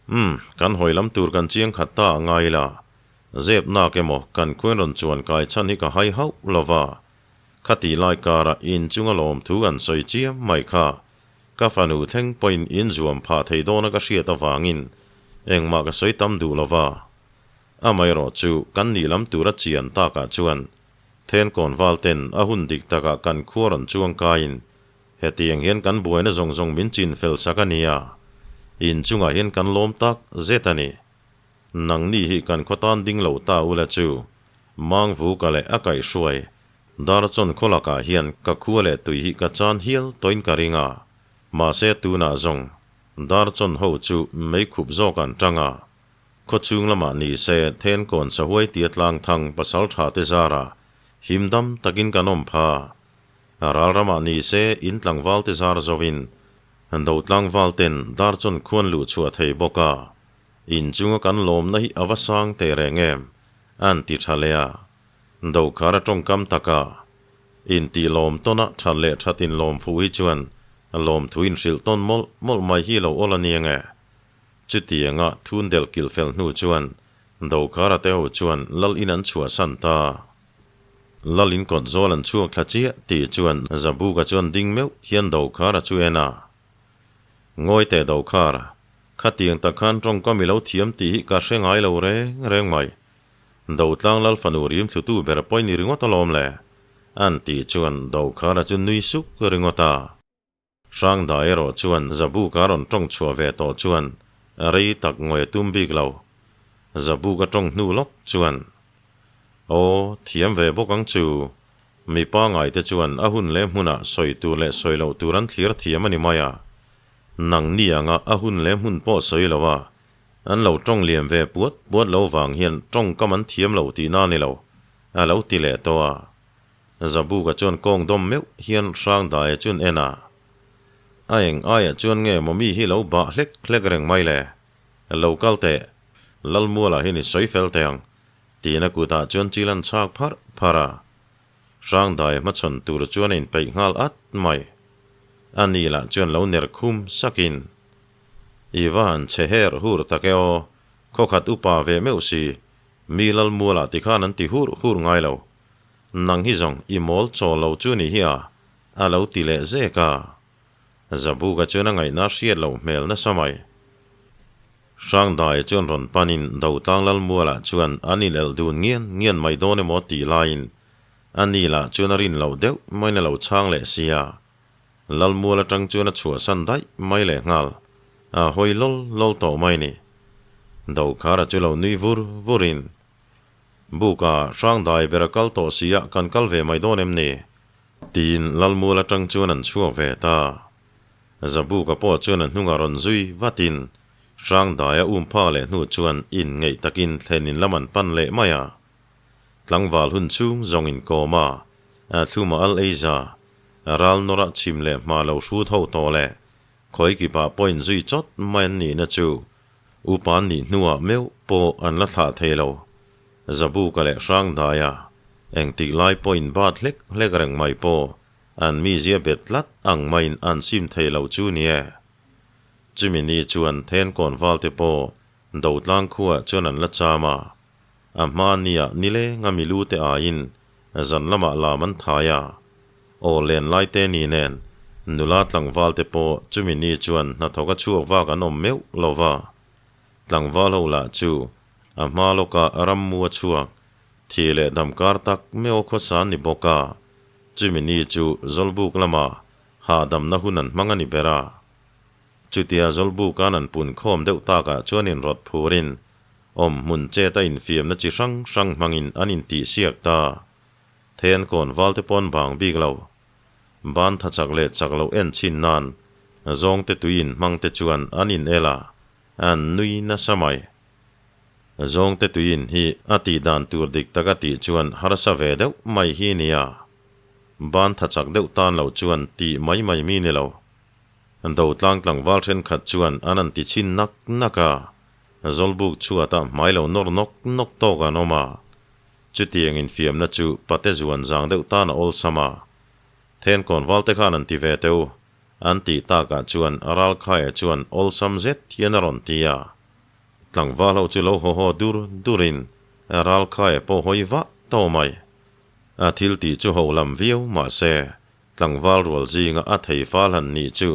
Speaker 1: Umm, kan hawi lam tur kan chiang khat ta a ngai ila, zep nak emaw kan khuain rawn chuan kai chhan hi ka hai hauh lova, Khati lai karah in chunga lawmthu an sawi chiam mai kha. Ka fanu thleng pawhin in zuam phah thei dawna ka hriat avangin engmah ka sawi tam duh lo va. Amaherawh chu kan nih lam tura chian takah chuan Thenkawn valten a hun dik takah kan khua rawn chuang kaiin hetiang hian kan buaina zawng zawng min chin fel sak a nia. In chungah hian kan lawm tak zet a ni. Nangni hi kan khaw tan ding lo ta ula chu Mangvuka leh a kaihhruai Darchawn khaw lakah hian ka khua leh tui hi ka chan hial tawhin ka ring a, mahse tunah zawng Darchawn ho chu mei khup zawk an tang a, khaw chhung lamah ni se Thenkawn sahuai tia tlang thang pasal tha te zarah him dam takin kan awm pha. Ral ramah ni se in tlangval te zar zovin Dotlangval ten Darchawn khuan luh chhuah thei bawk a, in chunga kan lawmna hi a va sang teh reng em? An ti tha leh a, Dokhara tawngkam taka intih lawm tawna that leh that inlawm fuh hi chuan lawmthu inhrilh tawn mawlh mawlh mai hi lo awl a ni ange. Chutianga thun delh kilh fel hnu chuan Dokhara te ho chuan Lal in an chhuahsan ta. Lal in kawt zawl an chhuak thla chiah tih chuan Zabuka chuan ding meuh hian Dokhara chu en a. Ngawi teh Dokhar, Khatiang tak khan tawngkam i lo thiam tih hi ka hre ngai lo reng reng mai. Dotlang Lal fanu rim thlutu ber pawh i ni ringawt alawm le, an tih chuan Dokhara chu nui suk ringawt a. Hrangda erawh chuan Zabuka rawn tawng chhuah ve tawh chuan rei tak ngawi a tum bik lo. Zabuka tawng hnu lawk chuan, Aw, thiam ve bawk ang chu. Mi pangaite chuan a hun leh hmunah sawi tur leh sawi loh tur an thlir thiam a ni mai a. Nang ni anga a hun leh hmun pawh sawi lo a, an lo tawng liam ve puat puat lo vang hian tawngkam an thiam lo tihna a ni lo, a lo ti leh tawh a. Zabuka chuan kawng dawm meuh hian Hrangdaia chuan en a, A eng aiah chuan nge maw mi hi lo bah hlek hlek reng mai le? Lo kal teh, Lalmualah hian i sawi fel teh ang, tiin a kutah chuan chil an chhak pharh pharh a. Hrangdaia hmachhawn tur chuan a inpeih nghal at mai. Ani lah chuan lo ner khum sakin, I va han che her hur tak e aw, khawkhat upa ve meuh si, mi Lalmualah tikhan an ti hur hur ngai lo. Nang hi zawng i mawl chaw lo chu ni hi a, a lo ti leh zek a. Zabuka chuan a ngaihna hriat loh hmel nasa mai. Hrangdai chuan rawn panin Dotlang Lalmualah chuan an inelh dun ngian ngian mai dawn emaw tih laiin ani lah chuan a rin loh deuh maiin a lo chhang leh si a. Lalmual atang chuan a chhuahsan daih mai leh nghal, a hawi lawl lawl tawh mai ni. Dokhara chu lo nui vur vurin, Buka, Hrangdai ber a kal tawh si a, kan kal ve mai dawn em ni? Tiin Lalmual atang chuan an chhuak ve ta. Zabuka pawh chuan a hnungah rawn zui vatin Hrangdaia um phak leh hnu chuan inngeih takin thlen in lam an pan leh mai a. Tlangval hun chhung zawng inkawm a, thluma al eiza, ral nawrah chhim leh hma lo hrut ho tawh leh khawi kipah pawh inzui chawt mai an nihna chu upa an nih hnuah meuh pawh an la thlah thei lo. Zabuka leh Hrangdaia engtik lai pawh inbat hlek hlek reng mai pawh An mizia bet tlat ang maiin an sim thei lo chu nia. Chumi ni chuan Thenkawn valte pawh Dotlang khuaah chuan an la cham a. A hma nia nilenga milu te aiin zan lamah lam an thai a. Aw len lai te ni nen nula tlangval te pawh chumi ni chuan hnathawk a chhuak vak an awm meuh lo va. Tlangval ho lah chu a hma lawkah rammu a chhuak thi leh damkar tak meuh khawsa an ni bawk a. Chumi ni chu Zawlbuk lama hahdamna hun an hmang a ni ber a. Chutia Zawlbuka'n an pun khawm deuh takah chuan inrawt phurin awm hmun chet a infiamna chi hrang hrang hmangin an intihsiak ta. Then kawn valte pawn bang bik lo. Ban tha chak leh chak loh en chhin nan zawngte tui inhmang te chuan an inel a, an nui nasa mai. Zawngte tuiin hi a tih dan tur dik tak a tih chuan harsa ve deuh mai hi nia. Ban tha chak deuh tan lo chuan tih mai mai mi ni lo. Dotlang tlangval thenkhat chuan an an ti chhin nak nak a, Zawlbuk chhuatah hmai lo nawr nawk nawk tawk an awm a. Chutiang infiamna chu pate zuan zang deuh tan a awlsam a. Thenkawn valte khan an ti ve teu. An tih takah chuan Ralkhaia chuan awlsam zet hian a rawn ti a. Tlangval ho chu lo haw haw dur durin Ralkhaia pawh hawi vah tawh mai. A thil tih chu ho lam viau mahse tlangval rual zinga a thei fal han nih chu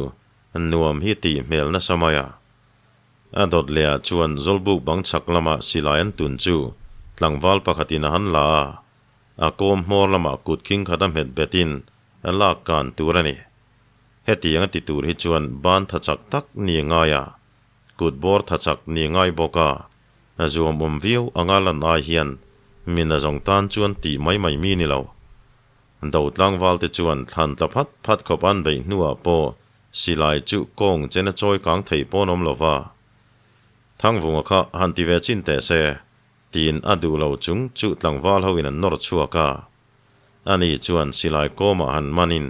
Speaker 1: nuam hi tih hmel nasa mai a. A dawt leh ah chuan Zawlbuk bang chhak lama silai an tun chu tlangval pakhatin a han la a, a kawm hmawr lamah kut khing khat a hmet betin a lak kan tur a ni. Hetiang a ti tur hi chuan ban tha chak tak ni ngai a. Kut bawr tha chak ni ngai bawk a, a zuam awm viau anga lan ai hian min a zawng tan chuan tih mai mai mi ni lo. Do tlangval te chuan thlan tla phat phat khawp an beih hnuah pawh silai chu kawng chen a chawi kang thei pawn awm lo va. Thangvunga kha han ti ve chin teh se, tiin a duh lo chung chu tlangval ho in an nawr chhuak a. Ani chuan silai kawmah han manin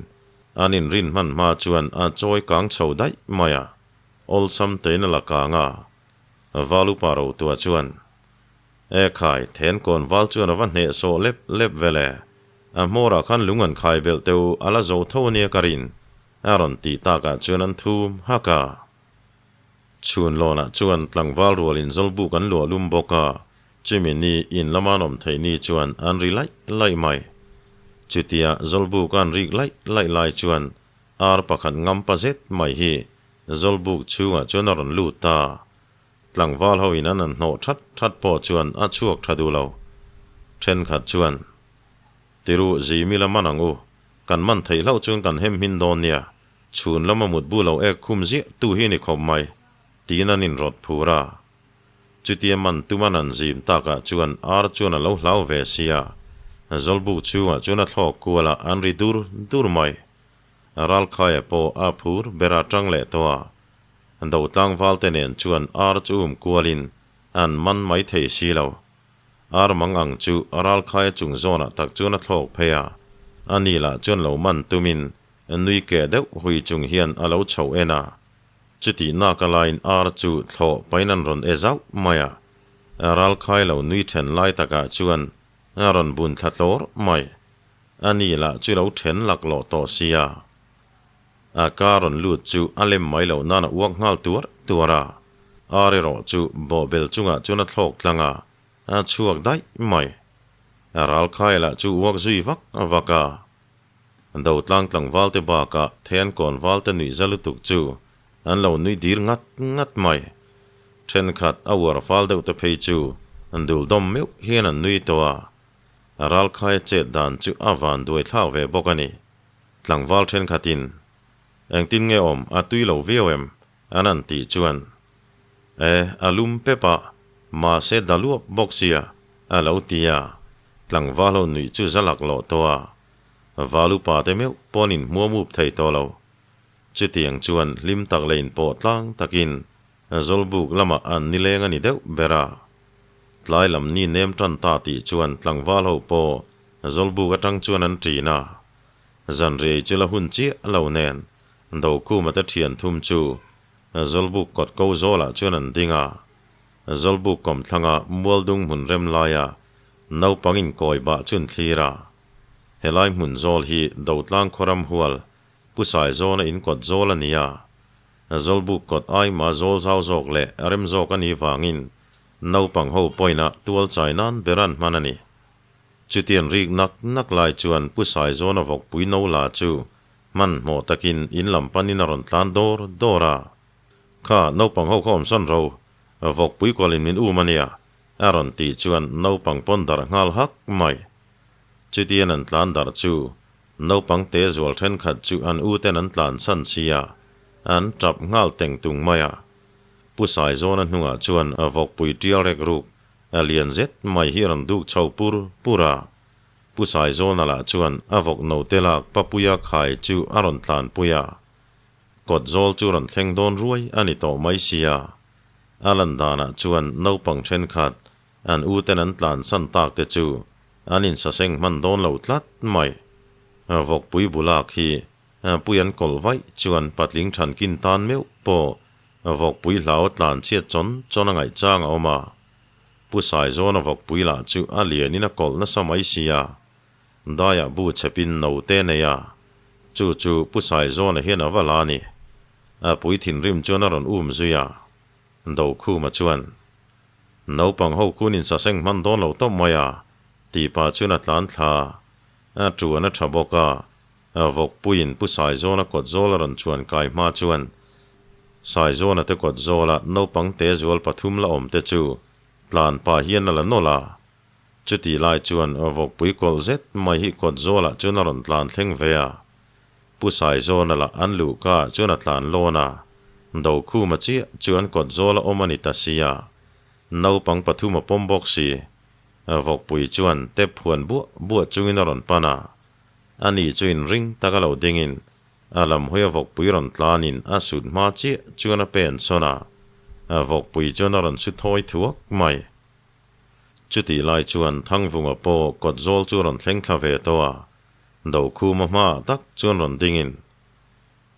Speaker 1: an inrin hman hma chuan a chawi kang chho daih mai a. Awlsam tein a la kang a, Val upa Rotua chuan, E khai, then kawn val chuan a va hneh sawh lep lep vel e, a hmawrah khan lung an khai belh teu a la zo tho ania ka rin, a rawn tih takah chuan an thum hak a. Chhun lawnah chuan tlangval rualin Zawlbuk an luah lum bawk a, chumi ni in lama an awm theih ni chuan an ri laih laih mai. Chutia Zawlbuk an rik laih laih lai chuan Ar pakhat ngampa zet mai hi Zawlbuk chhungah chuan a rawn lut ta. Tlangval ho in an an hnawh that that pawh chuan a chhuak tha duh lo. Thenkhat chuan, Tiru zimi la man ang u, kan man theih hlauh chuan kan hem hmin dawn nia, chhun lama mutbu lo ek khum ziah tu hi ni khawp mai, tiin an inrawt phur a. Chutia man tum an an zim takah chuan ar chuan a lo hlau ve sia, Zawlbuk chhungah chuan a thlawk kual a, an ri dur dur mai. Ralkhaia pawh a phur ber a tang leh tawh a, do tlangvalte nen chuan ar chu um kualin an man mai thei si lo. Ar mang ang chu Ralkhaia chung zawnah tak chuan a thlawk phei a, ani lah chuan lo man tumin nui keh deuh hui chung hian a lo chho en a. Chutih nak a laiin ar chu thlawh pain an rawn e zauh mai a, Ralkhai lo nui then lai takah chuan a rawn bun thla tlawr mai. A ni lah chu lo then laklawh tawh sia. A ka rawn lut chu a lem mai loh nan a uak nghal tuar tuar a. Ar erawh chu bawhbel chungah chuan a thlawk tlang a, a chhuak daih mai. A ralkhai lah chu uak zui vak vak a. Dotlang tlangval te bakah Thenkawn val te nuih za lutuk chu an lo nui dir ngat ngat mai. Thenkhat a uar fal deuh te phei chu dul dawm meuh hian an nui tawh a. A ralkhaia chet dan chu a van duai thlak ve bawk a ni. Tlangval thenkhatin, Engtin nge awm a tui lo viau em? an han tih chuan, E, a lum pep a, mahse da luap bawk sia, a lo ti a. Tlangval ho nuih chu za lak lawh tawh a, val upa te meuh pawn in hmuam up thei tawh lo. Chutiang chuan hlim tak leh inpawh tlang takin Zawlbuk lamah an nileng a ni deuh ber a. Tlai lam ni nem tan ta tih chuan tlangval ho pawh Zawlbuk atang chuan an ṭin a. Zanriai chu la hun chiah lo nen Dokhuma te thian thum chu Zawlbuk kawt ko zawlah chuan an ding a. Zawlbuk kawmthlanga Mualdung hmun rem laia naupang inkawi bah chu an thlir a. Helai hmun zawl hi Dotlang khaw ram hual Pu Saizawna in kawt zawl a ni a. Zawlbuk kawt aima zawl zau zawk leh rem zawk a nih vangin naupang ho pawina tual chai nan ber an hman a ni. Chutiang rik nak nak lai chuan Pu Saizawna vawkpui no la chu hmanhmawh takin in lam panin a rawn tlan dawr dawr a. Kha naupang ho kha awmsawn ro, vawkpui kualin min um a nia, a rawn tih chuan naupang pawn darh nghal hak mai. Chutian an tlan darh chu naupang te zual thenkhat chu an u ten an tlan chhan si a, an tap nghal teng tung mai a. Pu Saizawna hnungah chuan vawkpui tial rek ruk A lian zet mai hi a rawn duk chho pur pur a. Pu Saizawna lah chuan a vawk note lak Papuia khai chu a rawn tlanpui a. Kawt zawl chu rawn thleng dawn ruai a ni tawh mai sia. A lan danah chuan naupang thenkhat an u ten an tlansan tak te chu an insaseng hman dawn lo tlat mai. Vawkpui bulak hi pui an kawlh vaih chuan patling thankin tan meuh pawh Vawkpui hlau tlan chhiat chawn chawn a ngaih chang a awm a. Pu Saizawna vawkpui lah chu a lianin a kawlh nasa mai si a. Daiah bu chhepin note a nei a. Chu chu Pu Saizawna hian a va la a ni. A pui thinrim chuan a rawn um zui a. Dokhuma chuan, Naupang ho khun in saseng hman dawn lo tawp mai a, tih pah chuan a tlan thla a. A tuan a tha bawk a. Vawkpuiin Pu Saizawna kawt zawl a rawn chuan kai hma chuan Saizawna te kawt zawla naupang te zual pathum la awm te chu tlan pah hian a la nawlh a. Chutih lai chuan vawkpui kawlh zet mai hi kawt zawlah chuan a rawn tlan thleng ve a. Pu Saizawna lah an luhka ah chuan a tlan lawn a, Dokhuma chiah chu an kawt zawla awm a ni ta si a. Naupang pathum a pawm bawk si. Vawkpui chuan tep phuan buah buah chungin a rawn pan a. Ani chu inring taka lo dingin a lam hawi a vawkpui rawn tlanin a sut hma chiah chuan a pen sawn a, a vawkpui chuan a rawn su thawi thuak mai. Chutih lai chuan Thangvunga pawh kawt zawl chu a rawn thleng thla ve tawh a, Dokhuma hmaah tak chuan rawn dingin,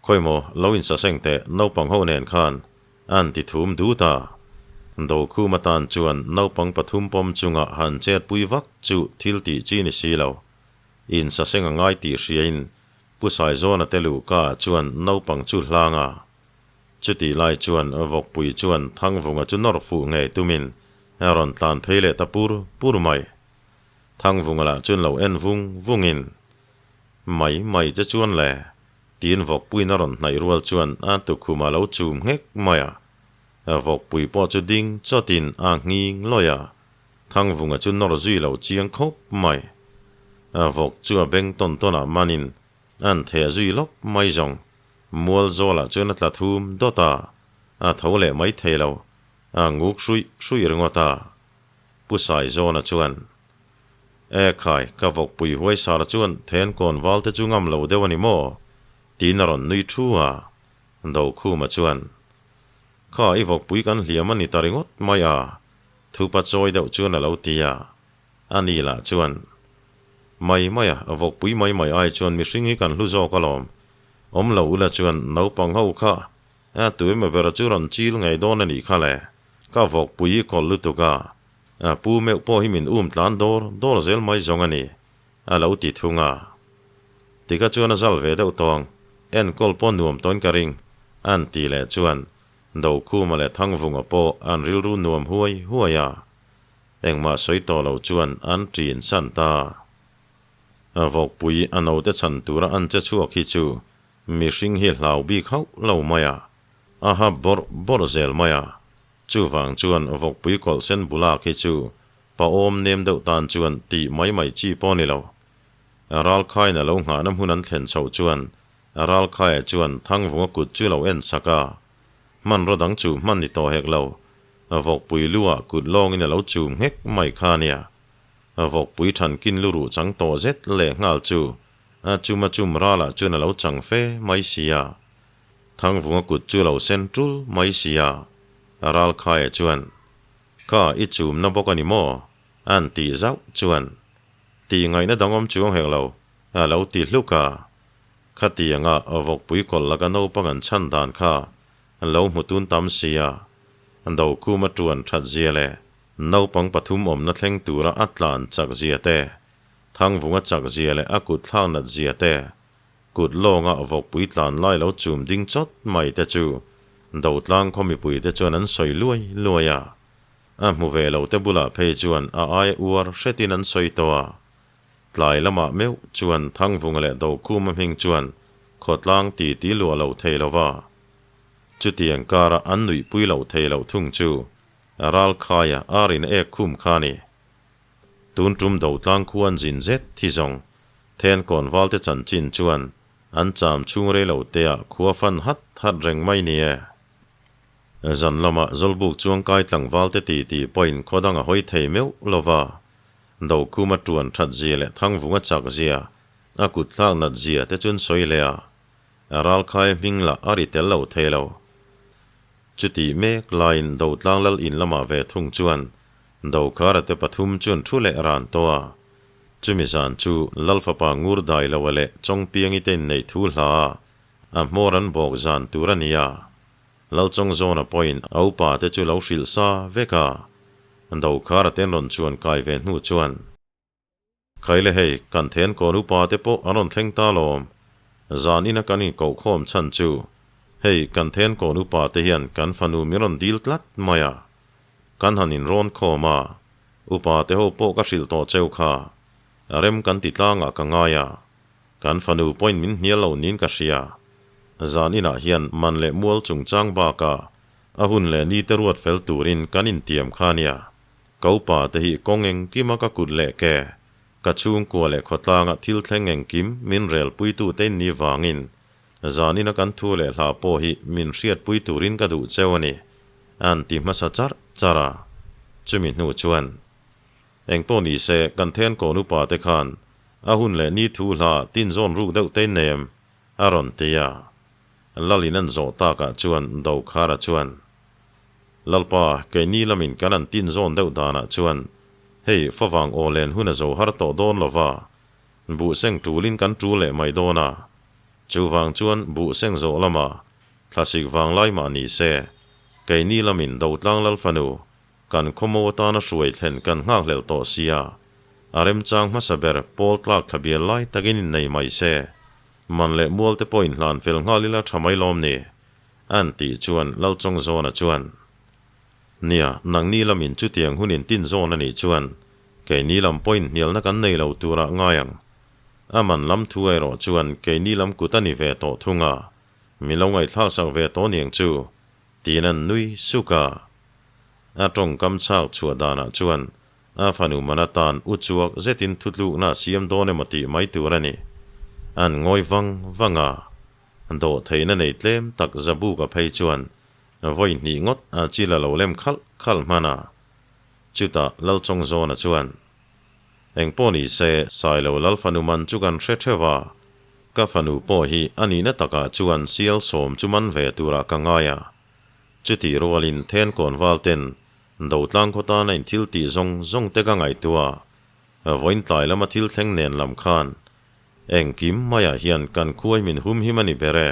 Speaker 1: Khawimaw, lo insaseng teh naupang ho nen khan an ti thum dut a. Dokhuma tan chuan naupang pathum pawm chunga han chetpui vak chu thil tih chi ni si lo. Insaseng a ngai tih hriain Pu Saizawna te luhka ah chuan naupang chu hlang a. Chutih lai chuan Vawkpui chuan Thangvunga chu nawr fuh ngei tumin a rawn tlan phei leh ta pur pur mai. Thangvunga lah chuan lo en vung vungin, Mai mai che chuan le, tiin Vawkpuiin a rawn hnaih rual chuan a tukhum a lo chum nghek mai a. Vawkpui pawh chu ding chawtin a nghing lawih a. Thangvunga chu nawr zui lo chiang khawp mai. A vawk chu a beng tawn tawn ah manin an theh zui lawp mai zawng. Mual zawlah chuan a tla thum dawt a, a tho leh mai thei lo, a nguk hruih hruih ringawt a. Pu Saizawna chuan, E khai, ka vawkpui huai sar chuan then kawn val te chu ngam lo deuh a ni maw? tiin a rawn nui thu a. Dokhuma chuan, Kha i vawkpui kan hliam a ni ta ringawt mai a, Thupa chawi deuh chuan a lo ti a, a ni lah chuan, Mai mai a, vawkpui mai mai ai chuan mihring hi kan hlu zawk alawm. Awm lo ula chuan naupang ho kha a tu emaw ber chu rawn chil ngei dawn a nih kha le, ka vawkpui hi kawlh lutuk a, a pu meuh pawh hi min um tlan dawr dawr zel mai zawng a ni, a lo ti thung a. Tikha chuan a zal ve deuh tawng. enkawl pawh nuam tawhin ka ring, a'n tih leh chuan Dokhuma leh Thangvunga pawh an rilru nuam huai huai a. Engmah sawi tawh lo chuan an ṭin san ta. Vawkpui a naute chhan tura an che chhuak hi chu mihring hi hlau bik hauh lo mai a, a hap bawrh bawrh zel mai a. Chuvang chuan vawkpui kawlh sen bulak hi chu paawm nem deuh tan chuan tih mai mai chi pawh a ni lo. Ralkhain a lo nghahna hmun an thlen chhoh chuan Ralkhaia chuan Thangvunga kut chu lo en sak a, hmanraw dang chu hman ni tawh hek lo, vawkpui lu ah kut lawngin a lo chum nghek mai kha a nia. Vawkpui thankin lu ruh chang tawh zet leh nghal chu a chum a chum ralah chuan a lo chang fe mai si a. Thangvunga kut chu lo sen tul mai si a, Ralkhaia chuan, Kha i chumna bawk a ni maw? A'n tih zauh chuan, Tih ngaihna dang awm chuang hek lo, a lo ti hluk a. Khatianga vawkpui kawlh laka naupang an chhan dan kha lo hmu tun tam si a, Dokhuma tuan that zia leh naupang pathum awmna thleng tura a tlan chak zia te, Thangvunga chak zia leh a kut thlak nat zia te, kut lawnga vawkpui tlan lai lo chum ding chawt mai te chu Dotlang khaw mipui te chuan an sawi luai luai a. A hmu ve lo te bulah phei chuan a aia uar hretin an sawi tawh a. Tlai lamah meuh chuan Thangvunga leh Dokhuma hming chuan khawtlang ti ti luah lo thei lo va. Chutiang kara an nuihpui loh thei loh thung chu Ralkhaia ar in ek khum kha a ni. Tun tum Dotlang khu an zin zet thi zawng Thenkawn valte chanchin chuan an cham chhung rei lo teah khua fan hat hat reng mai ni e. Zan lamah Zawlbuk chuangkai tlangvalte ti ti pawhin khaw dang a hawi thei meuh lo va, Dokhuma tuan that zia leh Thangvunga chak zia, a kut thlak nat zia te chuan sawi leh a, Ralkhai hming lah a ri tel lo thei lo. Chutih mek laiin Dotlang lal in lamah ve thung chuan Dokhara te pathum chuan thu leh ran tawh a. Chumi zan chu Lal fapa Ngur Dailoa leh Chawngpiangi te inneih thu hla a, a hmawr an bawk zan tur a ni a. Lalchawngzawna pawhin a upa te chu lo hrilh sa vek a, Dokhara te an rawn chuan kai ve hnu chuan, Khaile hei, kan then kawn upa te pawh an rawn thleng ta lawm. Zan ina kan inkohkhawm chhan chu, hei kan then kawn upa te hian kan fanu min rawn dil tlat mai a. Kan han inrawn khawm a, upa te ho pawh ka hrilh tawh cheu kha, rem kan ti tlangah ka ngai a. Kan fanu pawhin min hnial lo niin ka hria. Zan inah hian man leh mual chungchang bakah a hun leh ni te ruat fel turin kan intiam kha nia. Ka upa te hi kawng engkima ka kut leh ke, ka chhungkua leh khawtlanga thil thleng engkim min rel puitu te in ni vangin zan ina kan thu leh hla pawh hi min hriatpui turin ka duh cheu a ni, a'n ti hmasa charh charh a. Chumi hnu chuan. Engpawh ni se, kan then kawn upa te khan a hun leh ni thu hla tin zawn ruk deuh te nem a rawn ti a. Lalin an zawh takah chuan Dokhara chuan, Lalpa, keini lamin kan an tin zawn deuh danah chuan hei favang aw len hun a zo har tawh dawn lo va, buhseng tulin kan tul leh mai dawn a. Chuvang chuan buhseng zawh lamah thlasik vanglai mah ni se, keini lamin Dotlang Lal fanu Kan khawmo atana hruai thlen kan nghakhlelh tawh sia, a remchang hmasa ber pawl tlak thla bial lai takin innei mai se, man leh mual te pawh inhlan fel nghal ila tha mai lawm ni? A'n tih chuan Lalchawngzawna chuan, Nia, nangni lamin chutiang hun intin zawn a nih chuan keini lam pawhin hnialna kan nei lo turah ngai ang. A man lam thu erawh chuan keini lam kut a ni ve tawh thung a, min lo ngaihthlaksak ve tawh niang chu, tiin an nui suk a. A tawngkam chhak chhuah danah chuan a fanu man atan u chuak zetin thutlukna a siam dawn emaw tih mai tur a ni. An ngawi vang vang a, dawhtheihna nei tlem tak Zabuka phei chuan vawi hnih ngawt a chil a lo lem khalh khalh hman a. Chutah Lalchawngzawna chuan, Engpawh ni se, Sailo Lal fanu man chu kan hre theuh a, ka fanu pawh hi a nihna takah chuan sial sawm chu man ve turah ka ngai a. Chutih rualin Thenkawn valten Dotlang khaw tana in thil tih zawng zawng te ka ngaihtuah a, vawiin tlai lama thil thleng nen lam khan engkim maiah hian kan khuai min humhim a ni ber e.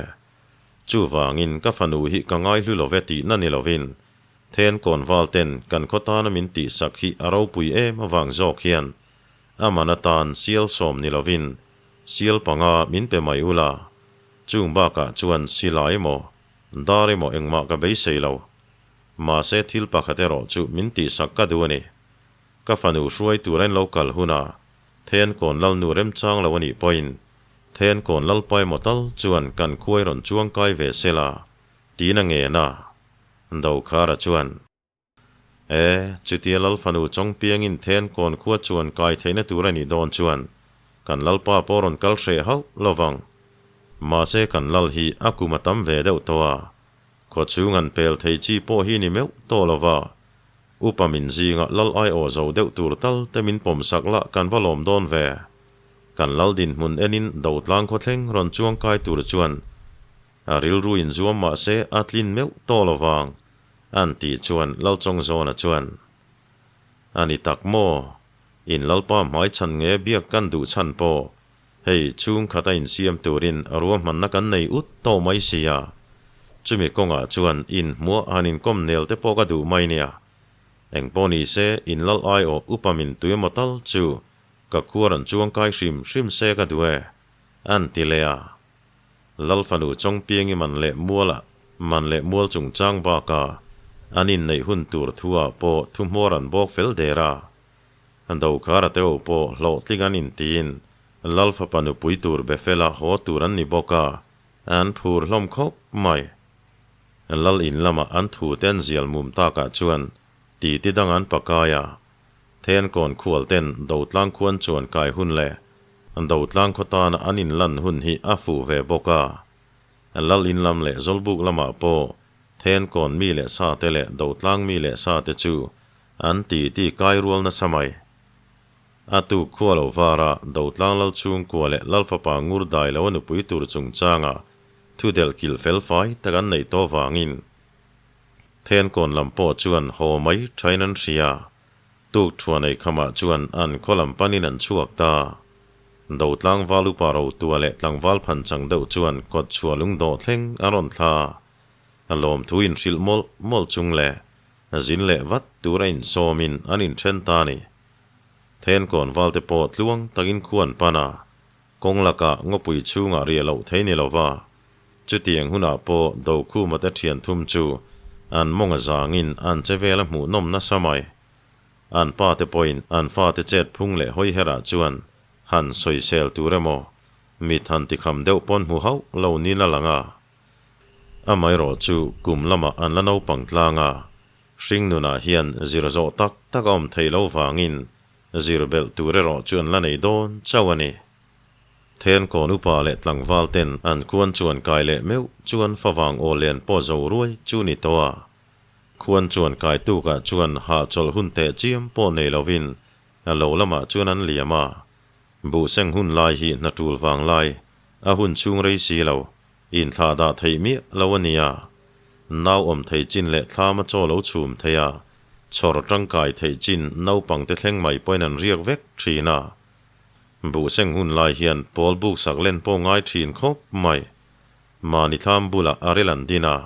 Speaker 1: Chuvangin ka fanu hi ka ngaihlu lo ve tihna ni lovin Thenkawn valten kan khaw tana min tihsak hi a ropui em avang zawk hian a man atan sial 10 ni lovin sial panga min pe mai ula. Chung bakah chuan silai emaw, dar emaw engmah ka beisei lo. Mahse thil pakhat erawh chu min tihsak ka duh a ni. Ka fanu hruai tura in lo kal hunah Thenkawn Lalnu remchang lo a nih pawhin Thenkawn Lalpa emaw tal chuan kan khuai rawn chuangkai ve sela tiin a ngen a. Dokhara chuan. E, chutia Lal fanu Chawngpiangin Thenkawn khua chuan kai theihna tur a nih dawn chuan kan Lalpa pawh rawn kal hreh hauh lo vang. Mahse kan Lal hi a kum a tam ve deuh tawh a, khaw chhung han pel thei chi pawh hi ni meuh tawh lo va, upa min zinga Lal aiawh zo deuh tur tal te min pawm sak lah kan va lawm dawn ve. Kan Lal dinhmun enin Dotlang khawthleng rawn chuang kai tur chuan a rilru inzuam mahse a tlin meuh tawh lo vang. An tih chuan Lalchawngzawna chuan, A ni tak maw? In Lalpa hmaichhan nge biak kan duh chhan pawh hei chhungkhat a insiam turin ruahmanna kan nei ut tawh mai sia. Chumi kawngah chuan in hmuah han inkawm nel te pawh ka duh mai nia. Engpawh ni se in Lal aiawh upa min tui emaw tal chu ka khuar an chuangkai hrim hrim se ka duh e, an ti leh a. Lal fanu Chawngpiangi man leh muala man leh mual chungchang baka an inneih hun tur thu-ah pawh thu hmawr an bawk fel der a. Dokhara te ho pawh hlawhtling an intiin Lal fapa nupui tur be fela haw tur an ni bawk a, an phur hlawm khawp mai. Lal in lama an thu te an zial mum takah chuan titi dang an pakai a. Thenkawn khual ten Dotlang khuan chuan kai hun leh Dotlang khaw tana an inlan hun hi a fuh ve bawk a. Lal in lam leh Zawlbuk lamah pawh Thenkawn mi leh sa te leh Dotlang mi leh sa te chu an titi kai rual nasa mai. A tuk khua lo vara Dotlang lal chhungkua leh Lal fapa ngur dai lo a nupui tur chungchanga thu delh kilh fel fai tak an neih tawh vangin Thenkawn lam pawh chuan haw mai thain an hria. Tuk thuan ei khamah chuan an khaw lam panin an chhuak ta. Do tlangval upa rotua leh tlangval phanchang deuh chuan kawt chhuah lungdawh thleng a rawn thla. A lawmthu inhrilh mawlh mawlh chung leh zin leh vat tura insawmin an inthen ta a ni. Thenkawn valte pawh tluang takin khu an pan a, kawng lakah ngawpui chhungah riah loh thei ni lova, Chutiang hunah pawh Dokhuma te thian thum chu an mawng a zangin an che vel a hmuh nawm nasa mai. An pa te pawhin an fate chet phung leh hawi herah chuan han sawisel tur emaw mit han tikham deuh pawn hmu hauh lo niin a lang a. Amaherawh chu kum lamah an la naupang tlang a, hringnunah hian zir zawh tak tak a awm theih loh vangin zir belh tur erawh chu an la nei dawn chauh a ni. Thenkawn upa leh tlangval ten an khuan chuan kai leh meuh chuan favang aw len pawh zo ruai chu ni tawh a. Khuan chuan kai tukah chuan hahchawlh hun teh chiam pawh nei lovin a lo lamah chuan an liam a. Buhseng hun lai hi hna tul vang lai a hun chhung rei si lo, inthlah dah theih miah lo a nia. Nau awm thei chin leh thlama chaw lo chhum thei a, chhawr tangkai theih chin naupangte thleng mai pawhin an riak vek thin a. Buhseng hun lai hian pawl buk sak len pawh ngai thin khawp mai. Mahni thlam bulah a rel an din a,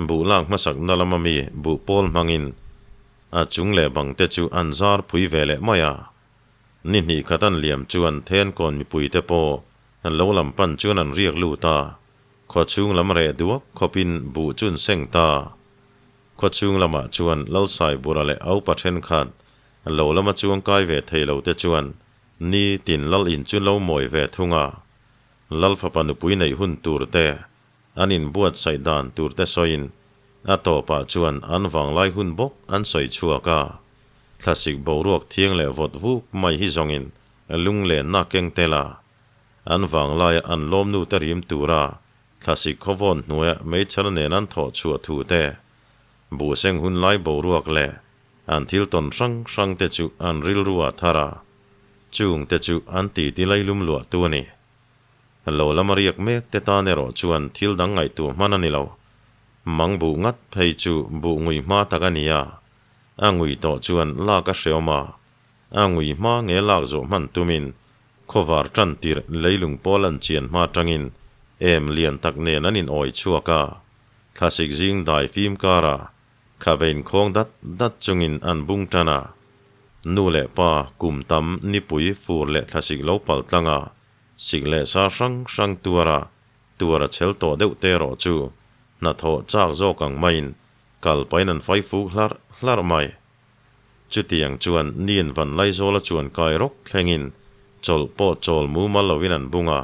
Speaker 1: buh lak hmasak na lama mi buh pawl hmangin a chung leh bang te chu an zar phui ve leh mai a. Ni hnih khat an liam chuan Thenkawn mipui te pawh an lo lam pan chuan an riak lut a, khaw chhung lam reh duak khawpin buh chu an seng ta. Khaw chhung lamah chuan Lalsaibura leh a upa thenkhat Lo lama chuang kai ve thei lo te chuan ni tin lal in chu lo mawi ve thung a, lal fapa nupui neih hun tur te, an inbuatsaih dan tur te sawiin a tawpah chuan an vanglai hun bawk an sawi chhuak a. Thlasik boruak thiang leh vawt vuk mai hi zawngin lunglenna keng tel a, an vanglaia an lawmnu te rim tura thlasik khawvawn hnuaia meichher nen an thawh chhuah thu te, buhseng hunlai boruak leh An thil tawn hrang hrang te chu an rilru a thar a, chung te chu an titi lailum luah tu a ni. Lo lama riak mek te tan erawh chuan thil dang ngaihtuah hman a ni lo. Mang buh ngat phei chu buh ngui hma tak a ni a, a ngui tawh chuan lak a hreawm a, a ngui hma nge lak zawh hman tumin khawvar tan tirh leilung pawl an chian hma tangin em lian tak nen an in awi chhuak a, thlasik zing dai fim karah Kha ve inkhawng dat dat chungin an bung tan a, nu leh pa kum tam nipui fur leh thlasik lo pal tlang a, sik leh sa hrang hrang tuar a, Tuar a chhel tawh deuh te erawh chu hnathawh chak zawk ang maiin kal pahin an fai fuk hlarh hlarh mai. Chutiang chuan niin Vanlaizawla chuan kai rawk thlengin chawlh pawh chawl mumal loin an bung a.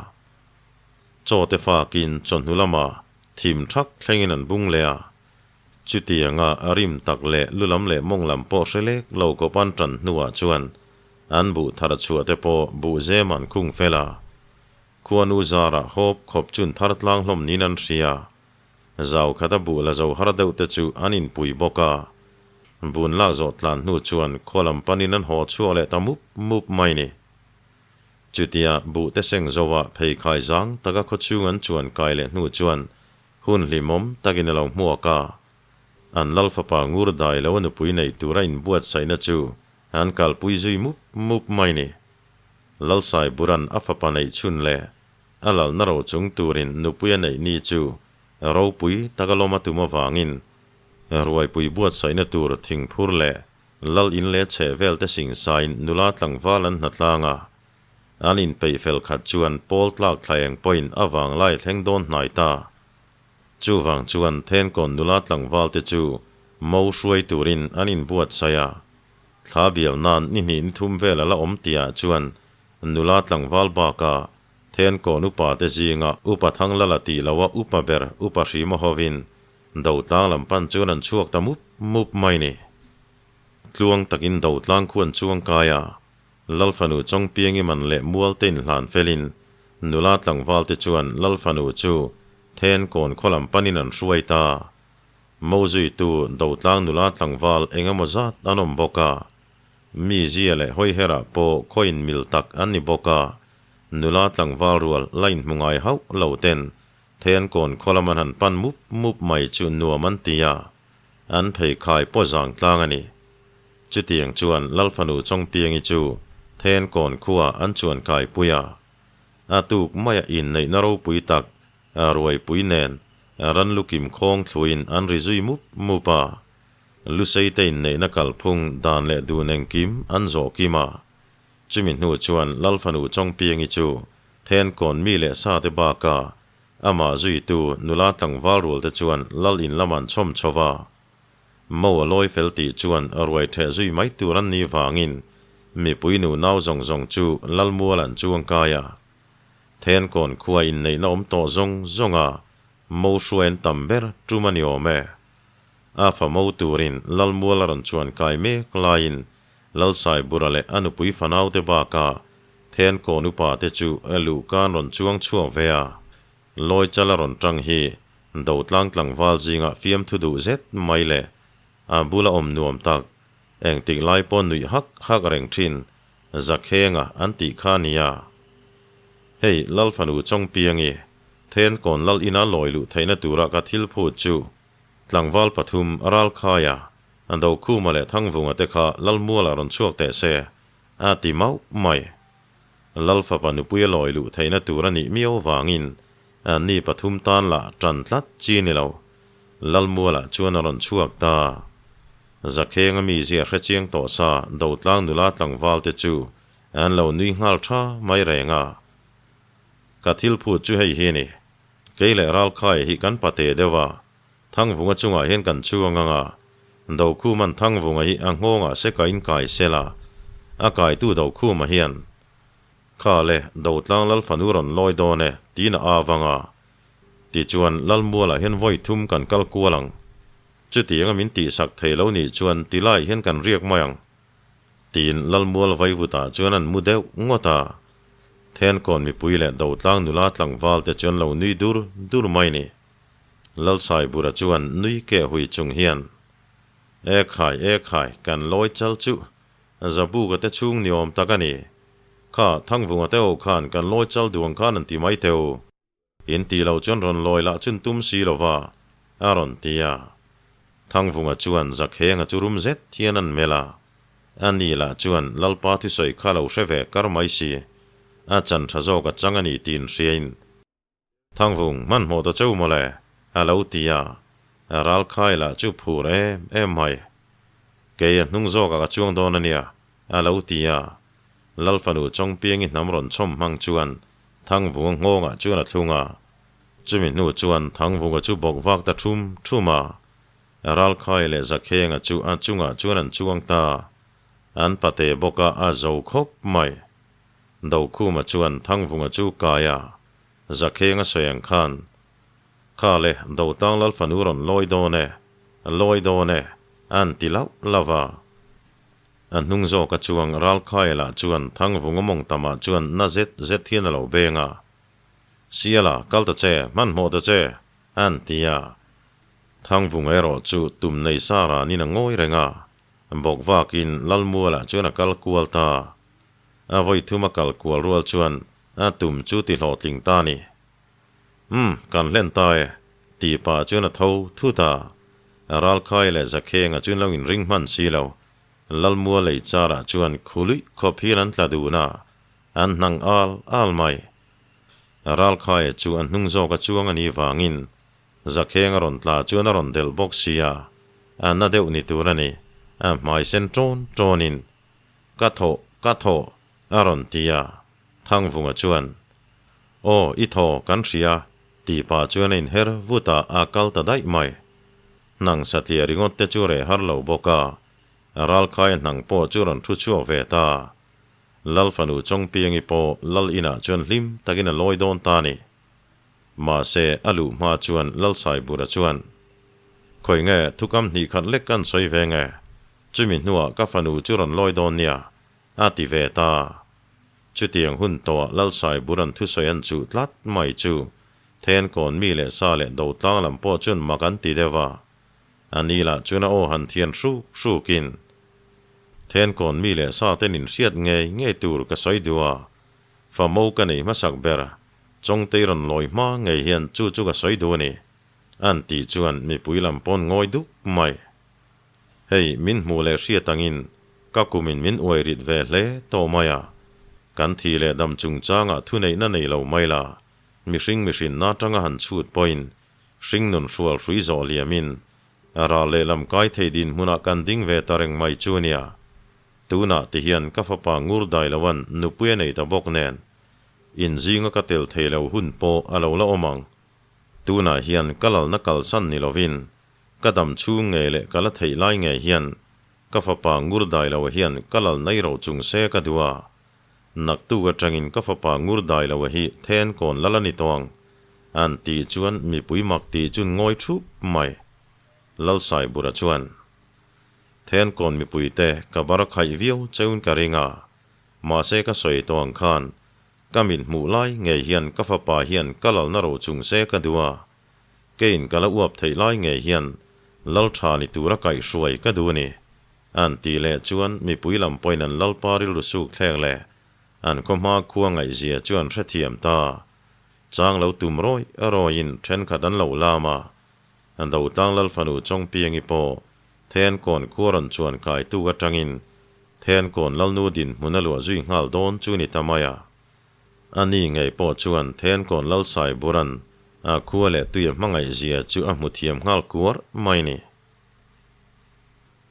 Speaker 1: Chaw te fakin chawhnu lamah thim thak thlengin an bung leh a. Chutianga a rim tak leh lu lam leh mawng lam pawh hre lek lo kawp an tan hnuah chuan an buh thar chhuah te pawh buh zem an khung fel a. Khuanu zarah hawp khawp chun thar tlang hlawm niin an hria. Zau khata buh la zo har deuh te chu an inpui bawk a. Bun lak zawh tlan hnu chuan khaw lam panin an haw chhuak leh ta mup mup mai ni. Chutia buh te seng zoa pheikhai zang taka khawchhung an chuan kai leh hnu chuan hun hlimawm takin a lo hmuak a. An lal fapa ngur dai lo a nupui nei tura inbuatsaihna chu an kalpui zui mup mup mai ni. Lalsai Buran a fapa neih chhun leh a lalna ro chung turin nupui a neih ni chu ropui taka lawm a tum avangin ruaipui buatsaihna tur thingphur leh lal in leh chheh vel te singsain nula tlangval an hnatlang a. An inpeih fel khat chuan pawl tlak thla eng pawhin a vanglai thleng dawn hnai ta. Chuvang chuan Thenkawn nula tlangval te chu mo hruai turin an inbuatsaih a. Thla bial nan ni hnih ni thum vel a la awm tihah chuan nula tlangval bakah Thenkawn upa te zinga Upa Thanglala tih loha upa ber Upa Hrima hovin Dotlang lam pan chuan an chhuak ta mup mup mai ni. Tluang takin Dotlang khu an chuang kai a, Lalfanu Chawngpiangi man leh mual te inhlan felin nula tlangval te chuan Lalfanu chu Thenkawn khaw lam panin an hruai ta. Mozuitu Dotlang nula tlangval eng emaw zat an awm bawk a, mi zia leh hawiherah pawh khawiin mil tak an ni bawk a, nula tlangval rual la inhmu ngai hauh lo ten Thenkawn khaw lam an han pan mup mup mai chu nuam an ti a, an pheikhai pawh zang tlang a ni. Chutiang chuan Lalfanu Chawngpiangi chu Thenkawn khuaa an chuan kaipui a, a tuk maia inneihna ropui tak Ruaipui nen ran lu kim khawng thluin an ri zui mup mup a, Lusei te inneihna kalphung dan leh dun engkim an zawh kim a. Chumi hnu chuan Lalfanu Chawngpiangi chu Thenkawn mi leh sa te baka amah zuitu nula tlangval rual te chuan Lal in lam an chhawm chho va. Mo a lawi fel tih chuan ruai theh zui mai tur an nih vangin mipui nu nau zawng zawng chu Lalmual an chuang kai a. Thenkawn khua inneihna awm tawh zawng zawng a, mo hruai an tam ber tum a ni awm e. A fa mo turin Lalmual a rawn chuan kai mek laiin Lalsaibura leh a nupui fanaute bakah Thenkawn upa te chu luhkan rawn chuang chhuak ve a. Lawichal a rawn tang hi Dotlang tlangval zingah fiamthu duh zet mai leh a bula awm nuam tak, engtik lai pawh nuih hak hak reng thin Zakhenga an tih kha nia. Hei Lalfanu Chawngpiangi, Thenkawn Lal ina lawi luh theihna tura ka thil phut chu tlangval pathum Ralkhaia, Dokhuma leh Thangvunga te kha Lalmuala rawn chhuak teh se, a ti mauh mai. Lalfapa nupuia lawi luh theihna tur a nih miau vangin ni pathum tan lah tan tlat chi ni lo. Lalmuala chuan a rawn chhuak ta. Zakhenga mizia hre chiang tawh sa Dotlang nula tlangval te chu an lo nui nghal tha mai reng a. Ka thil phut chu hei hi a ni. Kei leh Ralkhai hi kan pate deuh a, Thangvunga chungah hian kan chuang ang a, Dokhuman Thangvunga hi a nghawngah se ka inkai sel a, a kaitu Dokhuma hian, Kha le, Dotlang Lalfanu rawn lawi dawn e, tiin a av ang a. Tichuan, Lalmualah hian vawi thum kan kal kual ang. Chutianga min tihsak thei lo nih chuan tilai hian kan riak mai ang, tiin Lalmual vaivutah chuan an mu deuh ngawt a. Thenkawn mipui leh Dotlang nula tlangval te chuan lo nui dur dur mai ni. Lalsaibura chuan nui keh hui chung hian, E khai, e khai, kan lawi chal chu Zabuka te chhung ni awm tak a ni. Kha, Thangvunga te ho khan kan lawi chal duang khan an ti mai teu. In tih loh chuan rawn lawi lah chun tum si lo va, a rawn ti a. Thangvunga chuan Zakhenga chu rum zet hian an melh a. A ni lah chuan Lalpa thusawi kha lo hre ve kar mai si, a chan tha zawk a chang a ni tiin hriain, Thangvung, hmanhmawh ta cheu mawle, a lo ti a. Ralkhai lah chu phur em em mai. Kei a hnung zawkah ka chuang dawn a nia, a lo ti a. Lalfanu Chawngpiangi hnam rawn chhawm hmang chuan Thangvunga nghawngah chuan a thlung a. Chumi hnu chuan Thangvunga chu bawk vak ta thum thum a, Ralkhai leh Zakhenga chu a chungah chuan an chuang ta. An pate bawk a, a zo khawp mai. Dokhuma chuan Thangvunga chu kai a, Zakhenga sawi ang khan, Kha le, Dotang Lal fanu rawn lawi dawn e, lawi dawn e, an ti lauh lauh a. A hnung zawka chuang Ralkhaia lah chuan Thangvunga mawng tamah chuan na zet zet hian a lo beng a. Siala, kal ta che, hmanhmawh ta che, an ti a. Thangvunga erawh chu tum nei sa ranin a ngawi reng a, bawk vakin Lalmualah chuan a kal kual ta. A vawi thum a kal kual rual chuan a tum chu ti hlawhtling ta a ni. Umm, kan hlen ta e, tih pah chuan a tho thut a. Ralkhai leh Zakhenga chuan lo inring hman si lo. Lalmua lei charah chuan khuluih khawp hian an tla dun a, an hnang al al mai. Ralkhaia chu a hnung zawk a chuang a nih vangin Zakheng a rawn tla chuan a rawn delh bawk si a, a na deuh ni tur a ni, a hmai sen ṭawn ṭawnin, Ka thawh, ka thawh, a rawn ti a, Thangvunga chuan, Aw, i thaw, kan hria, tih pah chuan a inher vut a, a kal ta daih mai. Hnang satliah ringawt te chu reh har lo bawk a, Ralkhaia hnang pawh chu rawn thu chhuak ve ta. Lal fanu Chawngpiangi pawh Lal inah chuan hlim takin a lawi dawn ta a ni. Mahse, a luh hma chuan Lalsaibura chuan, Khawi nge, thukam hnih khat lek kan sawi ve nge? Chumi hnuah ka fanu chu rawn lawi dawn nia, a ti ve ta. Chutiang hun tawhah Lalsaiburan thusawi an chuh tlat mai chu Thenkawn mi leh sa leh Dotlang lam pawh chuan mak an ti deuh a. A ni lah chuan a aw han thian hruk hrukin, Thenkawn mi leh sa ten inhriat ngei ngei tur ka sawi duh a, Famo ka nei hmasak ber, Chawngtei rawn lawi hma ngei hian chu chu ka sawi duh a ni, an tih chuan mipui lam pawn ngawi duk mai. Hei, min hmuh leh hriat angin ka kumin min uai rit ve hle tawh mai a, kan thi leh dam chungchangah thuneihna nei lo mai la, mihring mihrinna atanga han chhut pawhin hringnun hrual hrui zawh liamin ral lehlam kai thei dinhmunah kan ding ve ta reng mai chu nia. Tunah ti hian ka fapa ngur dai loan nupui a nei ta bawk nen, in zinga ka tel thei lo hun pawh a lo la awm ang. Tunah hian ka lalna kalsan ni lovin, ka dam chhung ngei leh ka la theih lai ngei hian ka fapa ngur dai lo hian ka lal nei ro chung se ka duh a. Naktuk atangin ka fapa ngur dai lo hi then kawn lal a ni tawh ang, an tih chuan mipui mak tih chun ngawi thup mai. Lalsaibura chuan. Thenkawn mipuite ka bar khaih viau cheun ka ring a, mahse ka sawi tawh ang khan ka mit hmuh lai ngei hian ka fapa hian ka lalna ro chung se ka duh a, keiin ka la uap theih lai ngei hian lal tha ni tura kaihhruai ka duh a ni, an tih leh chuan mipui lam pawhin an lalpa rilru suk thleng leh an khaw hma khua ngaihzia chu an hrethiam ta. Chang lo tum rawih rawihin thenkhat an lo lam a, An Dotlang Lal fanu Chawngpiangi pawh Thenkawn khua rawn chuan kai tuk atangin Thenkawn Lalnu dinhmun a luah zui nghal dawn chu ni ta mai a. A ni ngei pawh chuan Thenkawn Lal Saiburan a khua leh tui a hmangaih zia chu a hmu thiam nghal kuar mai ni.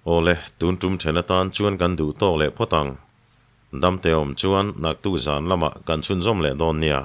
Speaker 1: Awle, tun tum then atan chuan kan duh tawk leh phawt ang. Damte awm chuan naktuk zan lamah kan chhunzawm leh dawn nia.